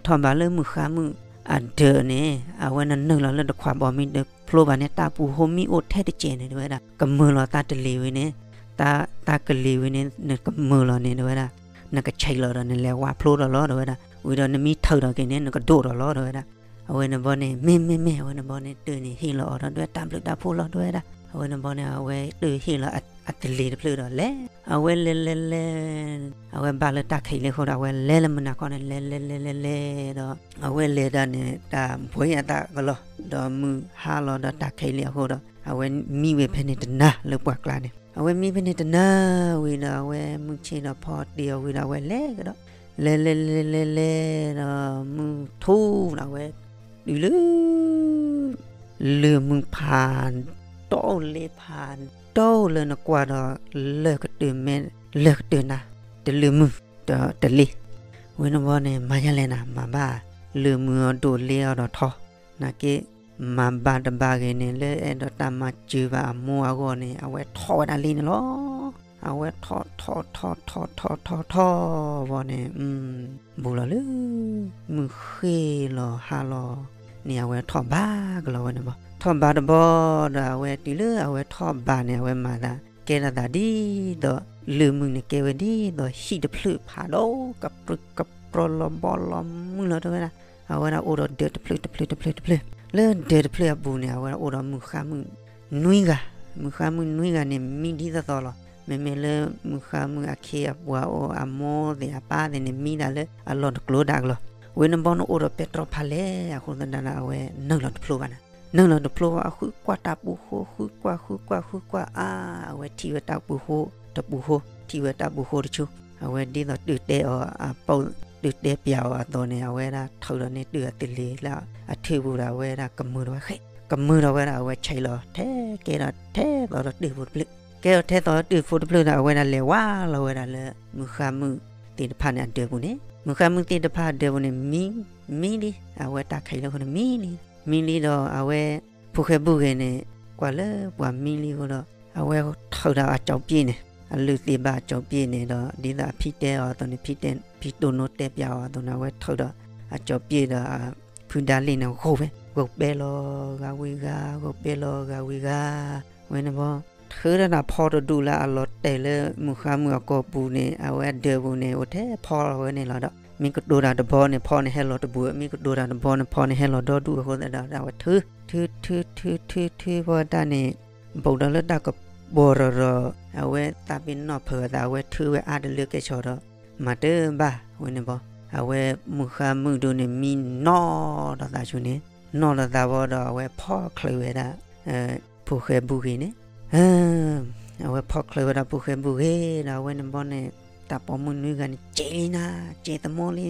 ထီၣ်ဘးလၢမုၢ်ဃါမုၢ်အဒၢးန့ၣ် အဝဲနနုာ်လီၤလၢတခွးဘီမ့ၢ်တဖျိဘၣ်န့ၣ် တၢ်ပူၤဃိမ့ၢ်အိၣ်ထဲတစဲးန့ၣ် တဲဝဲဒၣ်, ကမၢၢ်လီၤသးတလ့ၤဝံၤန့ၣ်, သး သးကလ့ၤဝံၤန့ၣ် နကမၢၢ်လီၤန့ၣ် တဲဝဲဒၣ်, နကဆံးလီၤဒီးနလဲၤဝၢ်ဖျိဒီးလီၤ တဲဝဲဒၣ်, ဝံၤဒီးနမ့ၢ်ထုးဒီးက့ၤန့ၣ် နကဒိၣ်ဒီးလီၤ တဲဝဲဒၣ်. အဝဲန့ၣ်ဘီန့ၣ် မ့ၢ်မ့ၢ်မ့ၢ် အဝဲန့ၣ်ဘီန့ၣ် တုၤန့ၣ်ဟ့ၣ်လီၤအီၤဒီး ဒွဲၣ်တၢ်ဘျုးတၢ်ဖှိၣ်လီၤ တဲဝဲဒၣ်. အဝဲန့ၣ်ဘီန့ၣ် အဝဲတုၤဟ့ၣ်လီၤအသလ့ၤတဖျၢၣ်ဒီးလဲၤ, အဝဲလဲၤလဲၤလဲၤ အဝဲဘၣ်လၢတၢ်ခံးလံအဃိဒီး အဝဲလဲၤလၢမုၢ်နၤခီန့ၣ် လဲၤလဲၤလဲၤလဲၤလဲၤဒီး အဝဲလဲၤဒၣ်န့ၣ် တၢ်ဘှံးအသးကလီၤ ဒီးမုၢ်ဟါလီၤဒီးတၢ်ခံးလံအဃိဒီး အဝဲမံဝဲဖဲန့ၣ်တနၤလၢပှၢ်ကျါန့ၣ် အဝဲမံဖဲန့ၣ်တနၤဝံၤဒီး အဝဲမုၢ်ဆ့ၣ်ဒီးဖီတ့ၢ်အီၤဝံၤဒီး အဝဲလဲၤကဒီး လဲၤလဲၤလဲၤလဲၤလဲၤဒီး မုၢ်ထူန့ၣ် အဝဲ တုၤလၢ လၢၢ်မုၢ်ဖးဒိၣ်လ့ဖးဒိၣ်လၢနကွၢ်ဒီး လၢၢ်ကတၢၢ်မဲ လၢၢ်ကတၢၢ်နၤ တလၢၢ်မုၢ်ဒီးတလ့ၢ်, ဝဲန့ၣ်ဘီန့ၣ် မၤယါလဲၣ်နၤ မၤဘၣ် လၢၢ်မုၢ်အီၤဒိၣ်လ့အီၤဒီးထီ, နာ်က့ မၤဘၣ်တဘၣ်ဂ့ၤန့ၣ် လၢအဲၣ်ဒိးတၢ်မၤစၢၤဘၣ်အမိၢ်အဂီၢ်န့ၣ် အဝဲထီၣ်ဝဲဒၣ်လံန့ၣ်လီၤ. အဝဲထီၣ်ထီၣ်ထီၣ်ထီၣ်ထီၣ်ထီၣ်ထီၣ်ထီၣ်ဘီန့ၣ် ဘူးလီၤလၢ မုၢ်ဃ့လီၤဟါလီၤန့ၣ် အဝဲထီၣ်ဘးကလီၤဝဲန့ၣ်ဘီ, ထီၣ်ဘးတဘီဒီး အဝဲတုၤလၢအဝဲထီၣ်ဘးန့ၣ် အဝဲမၤသး ကဲထီၣ်သးဒ်သိး လၢၢ်မုၢ်န့ၣ် ကဲဝဲဒ်သိးဟံၣ်တဖျၢၣ်ဖးဒိၣ် ကပြုၢ်ကပြီၤလီၤဘီလီၤမုၢ်လီၤ တဲဝဲဒၣ်, အဝဲဒၣ်အိၣ်ဒီးဒၢးတဖျၢၣ်တဖျၢၣ်တဖျၢၣ်တဖျၢၣ်, လၢဒၢးတဖျၢၣ်အပူၤန့ၣ် အဝဲဒၣ်အိၣ်ဒီးမုၢ်ဃါမုၣ် နွံဂၤ, မုၢ်ဃါမုၣ်နွံဂၤန့ၣ် မံဒ်သိးသိးလီၤ. မ့မ့ၢ်လၢမုၢ်ဃါမုၣ်အခ့အပှၤအိၣ် အမိၢ်သ့ၣ်အပၢ်သ့ၣ်န့ၣ် မံဒၣ်လၢအလီၢ်တကျိၤဒၣ်ကလီၤ. ဝဲန့ၣ်ဘီန့ၣ်အိၣ်ဒီးပဲတြီဖးလဲၢ် အဃိသတးဒီး အဝဲနုာ်လီၤတဖျိဘၣ်န့ၣ်, နုာ်လီၤတဖျိဘၣ် အဃုကွၢ်တၢ်ပူၤဃိ ဃုကွၢ်ဃုကွၢ်ဃုကွၢ်အါ, အဝဲထံၣ်ဝဲတၢ်ပူၤဃိတပူၤဃိ, ထံၣ်ဝဲတၢ်ပူၤဃိတဆူ အဝဲဒ်သိးတုၤတဲအီၤအပိာ် တုၤတဲပျးအီၤအသိးန့ၣ် အဝဲဒၣ်ထုးဒီးန့ၢ်တုၤအသလ့ၤလၢအထၢၣ်ပူၤဒီး အဝဲဒၣ်ကမၢဒီးဝဲဃဲ, ကမၢဒီးဝဲဒၣ် အဝဲဆံးလီၤ ထဲကဲဒီးထဲသိးဒီးတၢၢ်ဖိတဖျၢၣ်, ကဲဒီးထဲသိးဒီးတၢၢ်ဖိတဖျၢၣ်ဒီး အဝဲဒၣ်လဲၤဝါလီၤဝဲဒၣ်လၢ မုၢ်ဃါမုၣ်သ့ၣ်တဖၣ်န့ၣ်အဒၢးပူၤန့ၣ်, မုၢ်ဃါမုၣ်သ့ၣ်တဖၣ်အဒၢးပူၤန့ၣ် မံ မံလံ, အဝဲတၢ်ခံးလၢအဃိန့ၣ် မံလံ, မံလံဒီးအဝဲ ဖိၣ်ဃဲဘူၣ်ဂ့ၤန့ၣ် ကွၢ်လၢပှၤမံလံအဃိဒီး အဝဲထုးဒီးအကၠီပျ့ၣ်န့ၣ်, အလုၢ်သ့ၣ်ဘၣ်အကၠီပျ့ၣ်န့ၣ်ဒီး ဒ်သိးအဖံတဲအီၤအသိးန့ၣ် ဖံတဲ ဖံတိၢ်နိတဲပျးအီၤအသိးန့ၣ် အဝဲထုးဒီးအကၠီပျ့ၣ်ဒီး ဖုဒါလ့ၣ်န့ၣ် ဂီၢ်ဝဲ, ဂီၢ်ပဲလီၤဂၤဝံၤဂၤ ဂီၢ်ပဲလီၤဂၤဝံၤဂၤ, ဝဲန့ၣ်ဘီ ထုးဒီးတၢ်ဖီတဒူၣ်လၢအလီၤတဲာ်လၢမုၢ်ဃါမုၣ်အကိာ်ပူၤန့ၣ် အဝဲအဒၢးပူၤန့ၣ် အိၣ်ထဲဖီလီၤဝဲန့ၣ်လီၤဒီး မ့ၢ်ကတိၤတၢ်တဘီန့ၣ် ဖီန့ၣ်ဟဲလီၤတဘူး, မ့ၢ်ကတိၤတၢ်တဘီန့ၣ် ဖီန့ၣ်ဟဲလီၤဒီဒူၣ်အဃိသတးဒီး အဝဲထုး ထုးထုးထုးထုးထုးဖီတၢ်န့ၣ် ဘူးဒီးလၢတၢ်ကပီၤရီၤရီၤ အဝဲသးပ့ၤနီၣ်ဖုးအသး အဝဲထုးဝဲအါတလၢကဲဆီဒီး မၤတဘၣ်ဝဲန့ၣ်ဘီ အဝဲမုၢ်ဃါမုၣ်ဒိၣ်န့ၣ် မံနီၣ်ဒီးသးဆူန့ၣ် နီၣ်ဒီးသးဘီဒီး အဝဲဖီချုးဝဲဒၣ် ဖိၣ်ဃဲဘူၣ်ဂ့ၤန့ၣ် အဝဲဖီချုးဝဲဒၣ်ဖိၣ်ဃဲဘူၣ်ဂ့ၤဒီး အဝဲန့ၣ်ဘီန့ၣ် တၢ်ပိာ်မုၣ်နွံဂၤန့ၣ် စဲးလံနၤ စဲးသမီလံ,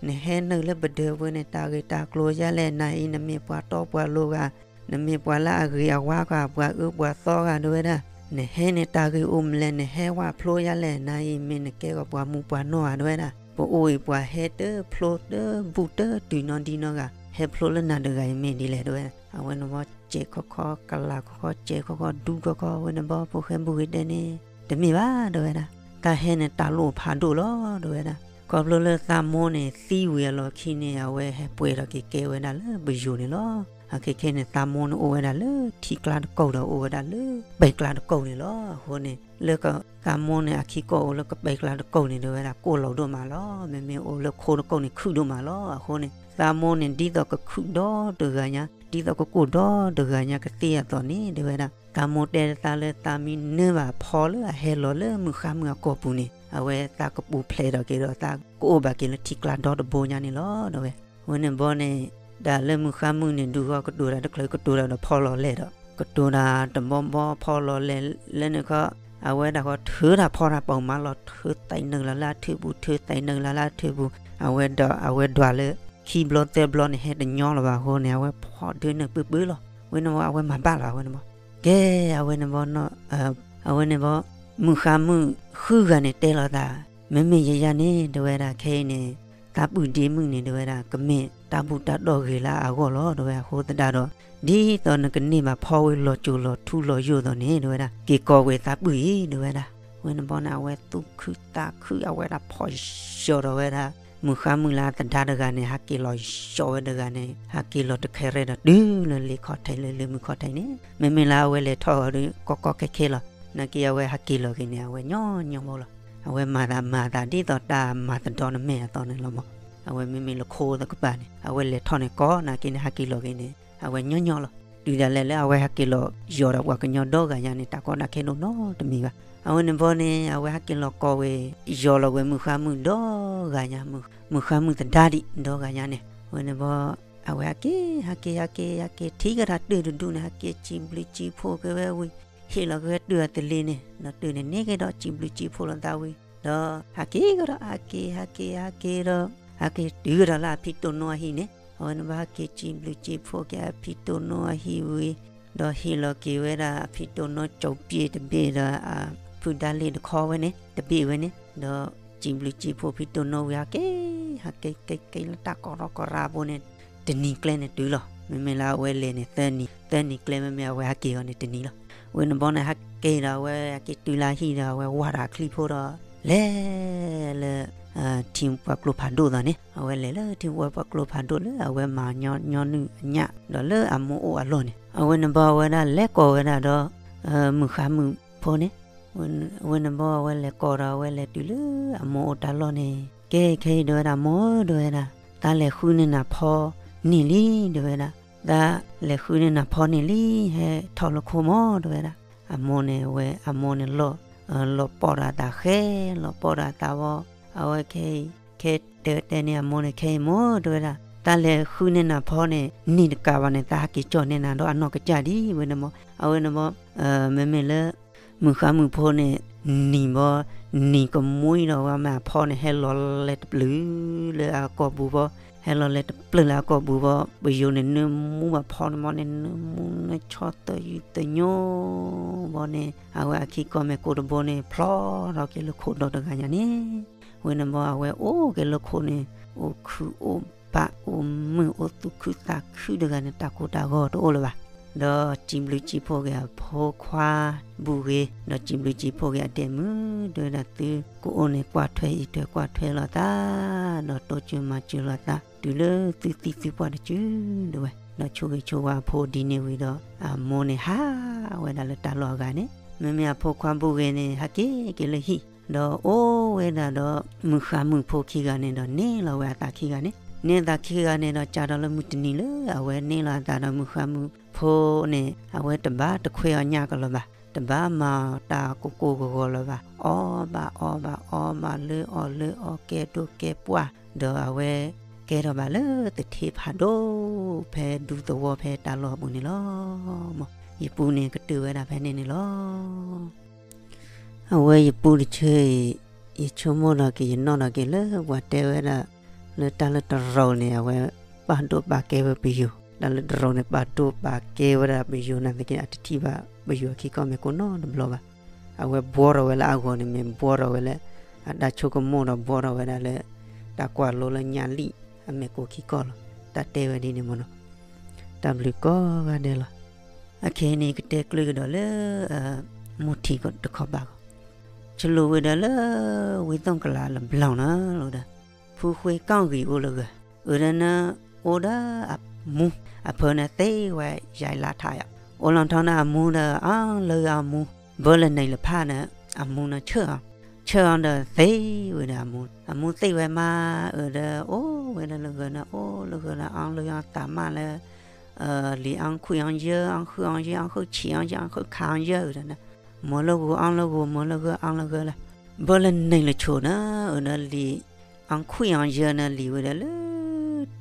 နဟဲနုာ်လၢပဒၢးပူၤန့ၣ် တၢ်ဂ့ၢ်တၢ်ကျိၤယါလဲၣ် နၤအံၤ နမ့ၢ်ပှၤတီပှၤလိၤဂၤ, နမ့ၢ်ပှၤလၢအဂ့ၤအဝါဂၤ ပှၤအၢပှၤသီဂၤ တဲဝဲဒၣ်, နဟဲန့ၣ်တၢ်ဂ့ၢ်အိၣ်မလဲၣ် နဟဲဝၣ်ဖျိယါလဲၣ် နၤအံၤ မ့ၢ်နကဲကီးပှၤမူပှၤနီၢ်ဧါ တဲဝဲဒၣ်, ပအိၣ်အံၤပှၤဟဲတဖျိတဘူၣ်တတုၤနီဒံနီဂၤ ဟဲဖျိလၢနၤတဂၤအံၤမ့ၢ်ဒ်လဲၣ် တဲဝဲဒၣ်, အဝဲန့ၣ်ဘီ စဲးခီခီ ကလၤခီခီ စဲးခီခီဒူခီခီ အဝဲန့ၣ်ဘီ ဖိၣ်ဃဲဘူၣ်ဂ့ၤတဲန့ၣ် တမ့ၢ်ဘၣ် တဲဝဲဒၣ်, တၢ်ဟဲန့ၣ်တၢ်လိၣ်ဖးဒိၣ်လီၤ တဲဝဲဒၣ်, ခီဖျိလၢသးမိၢ်န့ၣ်သံဝံၤအလီၢ်ခံန့ၣ် အဝဲဟဲပှဲၤထီၣ်က့ၤကဲဝဲဒၣ်လၢပယိၤန့ၣ်လီၤ. အခဲခဲန့ၣ် သးမိၢ်န့ၣ်အိၣ်ဝဲဒၣ်လၢထံကျါတကိးဒီး အိၣ်ဝဲဒၣ်လၢပဲကျါတကိးန့ၣ်လီၤ. အဃိန့ၣ် လၢသးမိၢ်န့ၣ်အခံကိးအိၣ်လၢကပဲကျါတကိးန့ၣ် တဲဝဲဒၣ်ကိၢ်လီၤဒိၣ်မးလီၤ. မ့မ့ၢ်အိၣ်လၢခိတကိးန့ၣ် ခုၣ်ဒိၣ်မးလီၤ. အဃိန့ၣ် သးမိၢ်န့ၣ် ဒ်သိးကခုၣ်ဒီတဂၤညါ ဒ်သိးကကိၢ်ဒီတဂၤညါကသ့အသိးန့ၣ် တဲဝဲဒၣ် သးမိၢ်တဲသးလၢသးမ့ၢ်နၢဘၣ်ဖီလၢအဟဲလီၤလၢမုၢ်ဃါမုၢ်အကိာ်ပူၤန့ၣ် အဝဲသးကပူၤဖျဲးထီၣ်က့ၤဒီးသးကအိၣ်ဘၣ်က့ၤလၢထံကျါဒီတဘိညါန့ၣ်လီၤ တဲဝဲ. အဝဲန့ၣ်ဘီန့ၣ် တၢ်လၢမုၢ်ဃါမုၢ်န့ၣ် ဒုးဃီကတိၤတၢ်တချုးကတိၤတၢ်ဒီးဖီလီၤလဲၢ်ဒီး ကတိၤတၢ်တဘီဘီဖီလီၤလဲၢ်လၢန့ၣ်ခီ အဝဲဒၣ်ဃီထုးတၢ်ဖီတၢ်ပာ်မၤလီၤ ထုးသဲးနုာ်လီၤလၢအထုးပူၤ ထုးသဲးနုာ်လီၤလၢအထုးပူၤ အဝဲဒွးလၢခံဘျီသၢဘျီန့ၣ် ဟဲတညီလၢၤဘၣ်အဃိန့ၣ် အဝဲဖီဒၢနုာ်ပၢပၢလီၤ. ဝဲန့ၣ်ဘီအဝဲမၤဘၣ်လီၤ အဝဲန့ၣ်ဘီ ကဲ အဝဲန့ၣ်ဘီ အဝဲန့ၣ်ဘီ မုၢ်ဃါမုၢ်ဃုဂၤန့ၣ်တဲလီၤသး မ့မ့ၢ်ယယၤန့ၣ် တဲဝဲဒၣ်ခဲအံၤန့ၣ် သးပုၢ်ဒ့မုၣ်န့ၣ် တဲဝဲဒၣ် ကမ့ၢ်တၢ်ဘူၣ်တၢ်တီၢ်ဂ့ၤလၢအဂီၢ်လီၤ တဲဝဲ. အဃိသတးဒီး ဒ်သိးနကန့ၢ်ဘၣ်ဖီဝဲလီၤစိၤလီၤထူလီၤယိာ်အသိးန့ၣ် တဲဝဲဒၣ် က့ၤကိးဝဲသးပုၢ်အံၤ တဲဝဲဒၣ်. ဝဲန့ၣ်ဘီန့ၣ် အဝဲသူၣ်ခုသးခု အဝဲဒၣ်ဖီၣ်ယိာ်ဒီးဝဲဒၣ် မုၢ်ဃါမုၢ်လၢအသဒါတဂၤန့ၣ် ဟးက့ၤလီၤယိာ်ဝဲတဂၤန့ၣ် ဟးက့ၤလီၤတခဲရဲၣ်ဒီးတုၤလၢလ့ခီၣ်ထံးလၢလၢမုၢ်ခီၣ်ထံးန့ၣ် မ့မ့ၢ်လၢအဝဲလဲၤထီၣ်အီၤဒီး ကီကီခဲခဲလီၤ. နာ်က့အဝဲဟးက့ၤလီၤက့ၤန့ၣ် အဝဲညီညီဖိလီၤ. အဝဲမၤသးမၤသး ဒ်သိးတၢ်မၤသဒီနမဲာ်အသိးန့ၣ်လီၤမး. အဝဲမ့မ့ၢ်လၢခိသကပၤန့ၣ် အဝဲလဲၤထီၣ်န့ၣ်ကီ နာ်က့န့ၣ် ဟးက့ၤလီၤက့ၤန့ၣ် အဝဲညီညီလီၤ. တုၤဒၣ်လဲာ်လၢအဝဲဟးက့ၤလီၤယိာ်ဒီးပှၤကညီဒီဂၤညါန့ၣ် တၢ်ကီတၢ်ခဲဒိၣ်နီတမံၤဘၣ်. အဝဲန့ၣ်ဘီန့ၣ် အဝဲဟးက့ၤလီၤကိးဝဲ ယိာ်လီၤဝဲမုၢ်ဃါမုၢ်ဒီဂၤညါ မုၢ်ဃါမုၢ်သဒါဒံးဒီဂၤညါန့ၣ် အဝဲန့ၣ်ဘီ အဝဲဟးက့ၤ ဟးက့ၤ ဟးက့ၤ ဟးက့ၤ ထံၣ်ကဒီးတၢၢ်တဒူၣ်န့ၣ် ဟးက့ၤစံးဘျုးစံးဖှိၣ်က့ၤဝဲဝံၤ ဟ့ၣ်လီၤက့ၤဝဲတၢၢ်အသလ့ၤန့ၣ် ဒီးတၢၢ်န့ၣ်န့ၢ်က့ၤဒီးစံးဘျုးစံးဖှိၣ်လီၤသးဝံၤ ဒီးဟးက့ၤကဒီး ဟးက့ၤ ဟးက့ၤ ဟးက့ၤဒီး ဟးက့ၤတုၤကဒီးလၢအဖံတိၢ်နိအဟံၣ်န့ၣ် အဝဲန့ၣ်ဘၣ်ဟးက့ၤစံးဘျုးစံးဖှိၣ်က့ၤအဖံတိၢ်နိအဟံၣ်ဝံၤ ဒီးဟ့ၣ်လီၤက့ၤဝဲဒၣ်အဖံတိၢ်နိကၠီၤပျ့တဘ့ၣ်ဒီးအဖုဒါလ့ၣ်တခီဝဲန့ၣ် တဘ့ၣ်ဝဲန့ၣ် ဒီးစံးဘျုးစံးဖှိၣ်ဖံတိၢ်နိဝံၤ ဟးက့ၤ ဟးက့ၤ က့ၤ က့ၤလၢတၢ်ကီရီကီရးဘိန့ၣ် တနံၤကျဲန့ၣ်တုၤလီၤ. မ့မ့ၢ်လၢအဝဲလဲၤန့ၣ် သၢနံၤ သၢနံၤကျဲ မ့မ့ၢ်အဝဲဟးက့ၤအီၤန့ၣ်တနံၤလီၤ. ဝဲန့ၣ်ဘီန့ၣ် ဟးက့ၤဒီးအဝဲဟဲက့ၤတုၤလၢအဟံၣ်ဒီး အဝဲဝၢ်ဒီးအချံဖိဒီး လဲၤလၢ ထံပှၤကျိဖးဒိၣ်သးန့ၣ် အဝဲလဲၤလၢထံပှၤကျိဖးဒိၣ်လၢအဝဲမၤညီနုၢ်အညၣ် ဒီးလၢအမိၢ်အိၣ်အလီၢ်န့ၣ် အဝဲန့ၣ်ဘီအဝဲဒၣ်လဲၤကိးဝဲဒၣ်ဒီး မုၢ်ဃါမုၢ်ဖိန့ၣ် ဝဲန့ၣ်ဘီအဝဲလဲၤကိးဒီးအဝဲလဲၤတုၤလၢအမိၢ်အိၣ်တၢ်လီၢ်န့ၣ် ကဲခဲအံၤ တဲဝဲဒၣ် မိၢ်ဧၢ တဲဝဲဒၣ် သးလဲၤဃုန့ၢ်နၤဖီန့ၢ်လံ တဲဝဲဒၣ် သးလဲၤဃုန့ၢ်နၤဖီန့ၢ်လံ ဟဲထီၣ်လၢခိမိၢ် တဲဝဲဒၣ်. အမိၢ်န့ၣ်ဝဲ အမိၢ်န့ၣ်လီၤ လီၤပီၣ်ဒီးအသးဃဲ လီၤပီၣ်ဒီးအသးဝဲ အဝဲခဲအံၤ ခဲတဲတဲန့ၣ် အမိၢ်န့ၣ် ခဲအံၤမိၢ် တဲဝဲဒၣ် သးလဲၤဃုန့ၢ်နၤဖီန့ၣ် နံၤတကးဘၣ်န့ၣ် သးဟးက့ၤကၠီၣ်န့ၢ်နၤဒီးအနီၢ်ကစၢ်ဒံး ဝဲန့ၣ်မိၢ် အဝဲန့ၣ်မိၢ် မ့မ့ၢ်လၢ မုၢ်ဃါမုၢ်ဖိန့ၣ် နံၤဘီ နံၤကမှံဒီးဝဲမ့ၢ်အဖီန့ၣ် ဟဲလီၤလဲၤတပျုာ်လၢအကိာ်ပူၤဘီ ဟဲလီၤလဲၤတပျုာ်လၢအကိာ်ပူၤဘီ ပယိၤန့ၣ် နၢမူဘၣ်ဖီန့ၣ်ဘီန့ၣ် နၢမူနၢဆီသယုၢ်သညိဘီန့ၣ် အဝဲအခံကိးမ့ၢ်ကိးတဘိန့ၣ် ဖျီထီၣ်က့ၤလၢခိၣ်ဒီတဂၤညါန့ၣ် ဝဲန့ၣ်ဘီ အဝဲအိၣ်က့ၤလၢခိၣ်န့ၣ် အိၣ်ခုၣ်အိၣ်ဘၣ် အိၣ်မုာ်အိၣ်သူၣ်ခုသးခုတဂၤန့ၣ် တၢ်ကိၢ်တၢ်ဂီၤတအိၣ်လၢၤဘၣ်. ဒီးစံးဘျုးစံးဖှိၣ်က့ၤအဖိခွါဘူၣ်ဂ့ၤ ဒီးစံးဘျုးစံးဖှိၣ်က့ၤအဒဲမုၣ် တဲဝဲဒၣ် သုကအိၣ်န့ၣ်ကွၢ်ထွဲအံးထွဲကွၢ်ထွဲလိာ်သး ဒီးတိစၢၤမၤစၢၤလိာ်သး တုၤလၢသုသံသုပှၢ်တစု တဲဝဲ ဒီးဆိၣ်ဂ့ၤဆိၣ်ဝါအဖိဒ်န့ၣ်ဝံၤဒီး အမိၢ်န့ၣ်ဟးဝဲဒၣ်လၢတၢ်လီၢ်အဂၤန့ၣ် မ့မ့ၢ်အဖိခွါဘူၣ်ဂ့ၤန့ၣ် ဟဲက့ၤက့ၤလၢဟံၣ် ဒီးအိၣ်ဝဲဒၣ်ဒီး မုၢ်ဃါမုၢ်ဖိခံဂၤန့ၣ်ဒီး န့ၢ်လီၤဝဲအသးခံဂၤန့ၣ် န့ၢ်အသးခံဂၤန့ၣ်ဒီး စးထီၣ်လၢမုၢ်တနံၤလၢအဝဲန့ၢ်လီၤအသးဒီးမုၢ်ဃါမုၢ်ဖိန့ၣ် အဝဲတဘၣ်တခွဲးအီၤညၣ်ကလီၤဘၣ် တဘၣ်မၤတၢ်ကိၢ်ကိၢ်ဂီၤဂီၤလၢၤဘၣ် အီၣ်ဘၣ်အီဘၣ်အီမး လၢအီၣ်လၢအီ ကဲဒိၣ်ကဲပှၢ် ဒီးအဝဲကဲထီၣ်ဘၣ်လၢသထ့ဖးဒိၣ် ဖဲဒူသဝီဖဲတၢ်လီၢ်အပူၤန့ၣ်လီၤ. ယပူန့ၣ်ကတၢၢ်ဝဲဒၣ်ဖဲန့ၣ်န့ၣ်လီၤ. အဝဲယပူတဆၢအံၤ ယဆိကမိၣ်ဒီးက့ၤယနီၣ်ဒီးက့ၤလၢပှၤတဲဝဲဒၣ် လၢတၢ်လၢတရူးန့ၣ် အဝဲပာ်ဒိၣ်ပာ်ကဲဝဲပယိၤ တၢ်လၢတရူးန့ၣ် ပာ်ဒိၣ်ပာ်ကဲဝဲဒၣ်ပယိၤ နာ်သက့ အတထံၣ်ဘၣ်ပယိၤအခံကီၢ်မ့ၢ်ကိးနီတဘျီဘၣ်. အဝဲဘှီထီၣ်ဝဲလၢအဂီၢ်န့ၣ် မ့ၢ်ဘှီထီၣ်ဝဲလၢ အတၢ်ဆိကမိၣ်ဒီးဘှီထီၣ်ဝဲဒၣ်လၢ တၢ်ကွၢ်လိလၢညၣ်လံၣ်အမဲာ်ကိးခံကီၢ်လီၤ. တၢ်တဲဝဲဒ်န့ၣ်မ့ၢ်နီၤ. တၢ်ဘျုးကိးဂၤဒဲးလီၤ. အခဲအံၤန့ၣ် ကတဲကျၢၤကဒီးလၢ မိၢ်ထံးတခီဘၣ်ဂီၢ် ဆိလိာ်ဝဲဒၣ်လၢ ဝ့ၢ်သီၣ်ကလးလၢဘျီၣ်နီၤလီၤဒီး ဖုဃ့ကီၢ်ဂံၤအိၣ်လၢဂၢၤ, အၢဒီးန အိၣ်ဒီးအမူ, အဖၢန့ၣ်သ့ဝဲယါလါထးယီၤ, အိၣ်လီၤထီၣ်န့ၣ်အမူဒီးအီလၢအမူ, ဘၢလၢန့ၣ်လၢဖၣ်န့ၣ် အမူန့ၣ်ဆၢၣ်အီၤ, ဆၢၣ်အီၤဒီးသ့ဝဲဒီးအမူ, အမူသ့ဝဲမး အၢဒီးအိၣ်ဝဲလၢဂၢၤန့ၣ် အိၣ်လၢဂၢၤန့ၣ် အီလၢအီသးမးလၢ လံာ်အီခွံၣ်အီယၢၢ် အီဃုၣ်အီယၢၢ် အီဃုၣ်ဆံးအီယၢၢ် အီဃုၣ်ခးအီယၢၢ်ဒီးန့ၣ်, မၢလၢဂိၤအီလၢဂိၤ မၢလၢဂၢၤအီလၢဂၢၤလၢ, ဘၢလၢန့ၣ်လၢဆိန့ၣ် အၢဒီးလံာ်အီခွံၣ်အီယၢၢ်န့ၣ် လံာ်ဝဲဒီးလၢ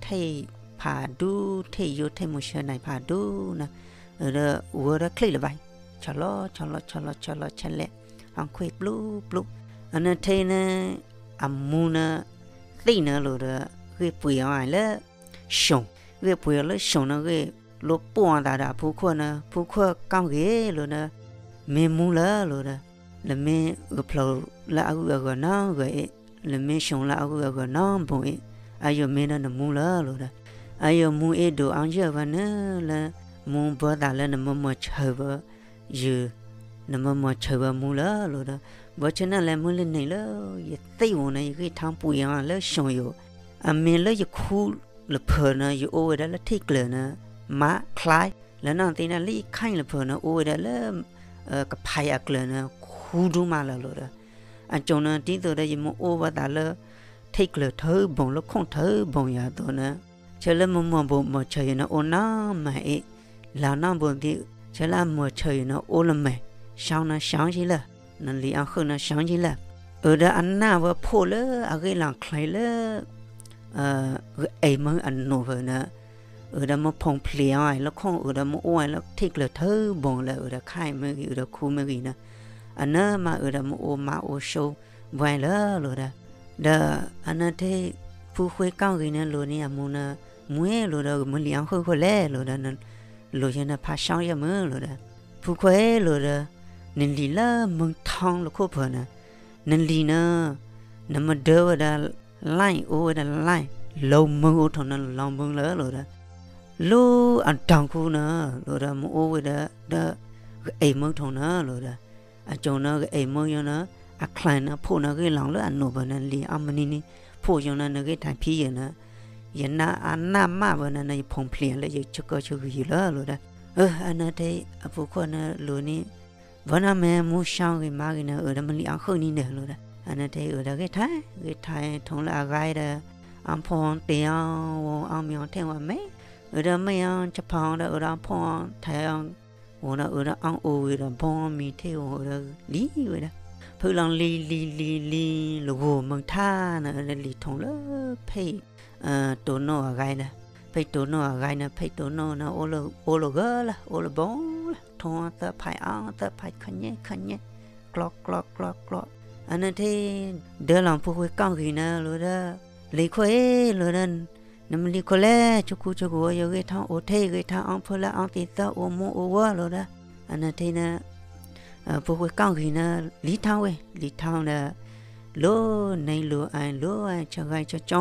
ထံၣ်ဖးဒူ ထံၣ်ယိထံၣ်မုၢ်ဆၢနံၤဖးဒူန့ၣ်, အၢဒီးဝဲဒီးချံၣ်လၢၤဘၣ်, ဆီလီၤ ဆီလီၤ ဆီလီၤ ဆီလီၤ ဆဲးလဲၣ်, အီခွံၣ်ပျူပျူ, အန့ၣ်ထဲန့ၣ် အမူန့ၣ် သ့ၣ်န့ၣ်လိၤဒီး ဂ့ၢ်ပှ့ၤအီၤလၢ ၡိၣ်, ဂ့ၢ်ပှ့ၤအီၤလၢၡိၣ်န့ၣ် ဂ့ၢ်လိာ်ပိာ်အသးဒီးအဖုခိၣ်န့ၣ် ဖုခိၣ်ကီၢ်ဂ့ၤလိၤဒီး, မ့ၢ်မူလၢလိၤဒီး, လၢမ့ၢ်ဂၢၢ်ဖျိးလၢအဂုၤအဂၤနီတဂၤအံၤ, လၢမ့ၢ်ၡိၣ်လၢအဂုၤအဂၤနီတဘိအံၤ, အယိာ်မ့ၢ်ဒီးနမူလၢလိၤဒီး, အယိာ်မူအ့ၣ်ဒိးအီယၢၢ်ဝဲန့ၣ်လၢ မူဘၢသးလၢနမၢမီၤဆၢဝဲ ယုၢ်, နမၢမီၤဆၢဝဲမူလၢလိၤဒီး, ဘၢဆၢန့ၣ်လဲၤမုၢ်လၢန့ၣ်လၢ ယသ့ၣ်ဧိၤန့ၣ် ယဂ့ၢ်ထီၣ်ပှ့ၤအီၤလၢၡိၣ်ယိာ်, အမ့ၢ်လၢယခူလၢဖၢးန့ၣ် ယအိၣ်ဝဲဒၣ်လၢထံၣ်ကျၢၤန့ၣ်, မးချါ, လၢနီၢ်သ့ၣ်န့ၣ် လၢယခါလၢဖၢးန့ၣ် အိၣ်ဝဲဒၣ်လၢ ကဖးယၤကျၢၤန့ၣ် ခူဒူမးလၢလိၤဒီး, အကၠိန့ၣ် ဒ်သိးဒီးယမ့ၢ်အိၣ်ဘၣ်သးလၢ ထံၣ်ကျၢၤထၢဘိၣ်လၢခိၣ်ထၢဘိၣ်ယၤအသိးန့ၣ်, ဆၢလၢမ့ၢ်မီၤဘိးမီၤဆၢယိာ်န့ၣ် အိၣ်နီၢ်မးအ့ၣ်, လၢနီၢ်ဘိသ့ၣ်, ဆၢလၢအမီၤဆၢယိာ်န့ၣ် အိၣ်လၢမဲာ်, ဆှီန့ၣ်ဆှီကံလၢာ်, နလံာ်အီဃုၣ်န့ၣ်ဆှီကံလၢာ်, အၢဒီးအနၢ်ဝဲဖိလၢအဂ့ၢ်လီၤချ့လၢ ဂအံၤမ့ၢ်အနိးဖၢးန့ၣ်, အၢဒီးမ့ၢ်ဖိးဖျဲးအီၤလၢခိၣ် အၢဒီးမ့ၢ်အိၣ်ဝဲလၢထံၣ်ကျၢၤထၢဘိၣ်လၢ အၢဒီးခါအံၤမ့ၢ်ဂ့ၤ အၢဒီးခူမ့ၢ်ဂ့ၤန့ၣ်, အနၢ်မးအၢဒီးမ့ၢ်အိၣ်မးအိၣ်ဆိဘှဲလၢလိၤဒီး, ဒီးအနၢ်ထဲ ဖုဃ့ကီၢ်ဂံၤန့ၣ်လိၤန့ၣ်အမူန့ၣ်, မူဧ့လိၤဒီး မ့ၢ်လံာ်အီဃုၣ်ဃိလဲၣ်လိၤဒီး, လိၤယဲန့ၣ်ဖးဆှီယဲမုၢ်လိၤဒီး, ဖုခိၣ်ဧ့လိၤဒီး, နလံာ်လၢမုၢ်ထီလၢခိၣ်ဖၢးန့ၣ်, နလံာ်န့ၣ် နမ့ၢ်ဒၢဝဲဒီး လံာ်အိၣ်ဝဲဒီးလံာ်, လီၤမုၢ်အိၣ်ထီၣ်န့ၣ်လီၤမုၢ်လၢလိၤဒီး, လၢအတီၢ်ခူန့ၣ်လိၤဒီး မ့ၢ်အိၣ်ဝဲဒီး ဒီး ဂအံၤမ့ၢ်ထီၣ်န့ၣ်လိၤဒီး, အကၠိန့ၣ် ဂအံၤမ့ၢ်ယိာ်န့ၣ် အချၢန့ၣ် ဖိၣ်န့ၣ်ဂ့ၢ်လီၤလၢအနိးဖၢးန့ၣ် လံာ်အီမနံၤန့ၣ် ဖိၣ်ယိာ်န့ၣ် နဂ့ၢ်ထံဖံယဲၢ်န့ၣ်, ယနၢ်အနၢ်မးဝဲန့ၣ် ယဖိးဖျဲးလၢယဆၢကီၢ်ဆၢဂံၢ်ယုၢ်လၢလိၤဒီး, အၢ အနၢ်ထဲအဖုခိၣ်န့ၣ်လိၤန့ၣ် ဘၣ်နီၢ်မ့ၢ်မူဆှီဂ့ၤမးဂ့ၤန့ၣ် အၢဒီးမ့ၢ်လံာ်အီဃုၣ်န့ၣ်ဒီးလိၤဒီး, အနၢ်ထဲအၢဒီးဂ့ၢ်ထံ ဂ့ၢ်ထံထီၣ်လၢအဂၤဒီး, အီဖီၣ်တ့ၢ်အီၤ အီမ့ၢ်အီထဲဝဲမ့ၢ်, အၢဒီးမ့ၢ်အီဆဖီၣ်ဒီး အၢဒီးအီဖီၣ်ထဲအီၤ, အိၣ်ဒီးအၢဒီးအီအိၣ်ဝံၤဒီး ဘီမံၤထဲအီၤ အၢဒီးလံဝဲဒီး, ဖုလီၤလံလံလံလံ လၢဂိၢ်မုၢ်ထါန့ၣ် အၢဒီးလံာ်ထီၣ်လၢဖဲ တိၢ်နီၣ်အဂၤဒီး, ဖဲတိၢ်နီၣ်အဂၤန့ၣ် ဖဲတိၢ်နီၣ်န့ၣ် အိၣ်လၢဂၢၢ်လီၤ အိၣ်လၢဘီလီၤ ထီသၢဖးအီ သၢဖးခညဲခညဲ, ကျီကျီကျီကျီ, အနၢ်ထဲ ဒၢလီၤဖုဃ့ကီၢ်ဂံၤန့ၣ်လိၤဒီး, လံာ်ခိၣ်အ့ၣ်လိၤဒီး, နမ့ၢ်လံာ်ခိၣ်လဲၣ် ဆိခိၣ်ဆိခိၣ် ယဂ့ၢ်ထီၣ်အိၣ်ထဲဂ့ၢ်ထီၣ်အီဖုလၢအီသံးသၢအိၣ်မူအိၣ်ဝဲလိၤဒီး, အနၢ်ထဲန့ၣ် ဖုဃ့ကီၢ်ဂံၤန့ၣ် လံာ်ထီၣ်ဝဲ လံာ်ထီၣ်ဒီး, လိၣ်န့ၢ်လိၣ်အါလိၣ်အါဆၢဂၤဆၢကၠီ,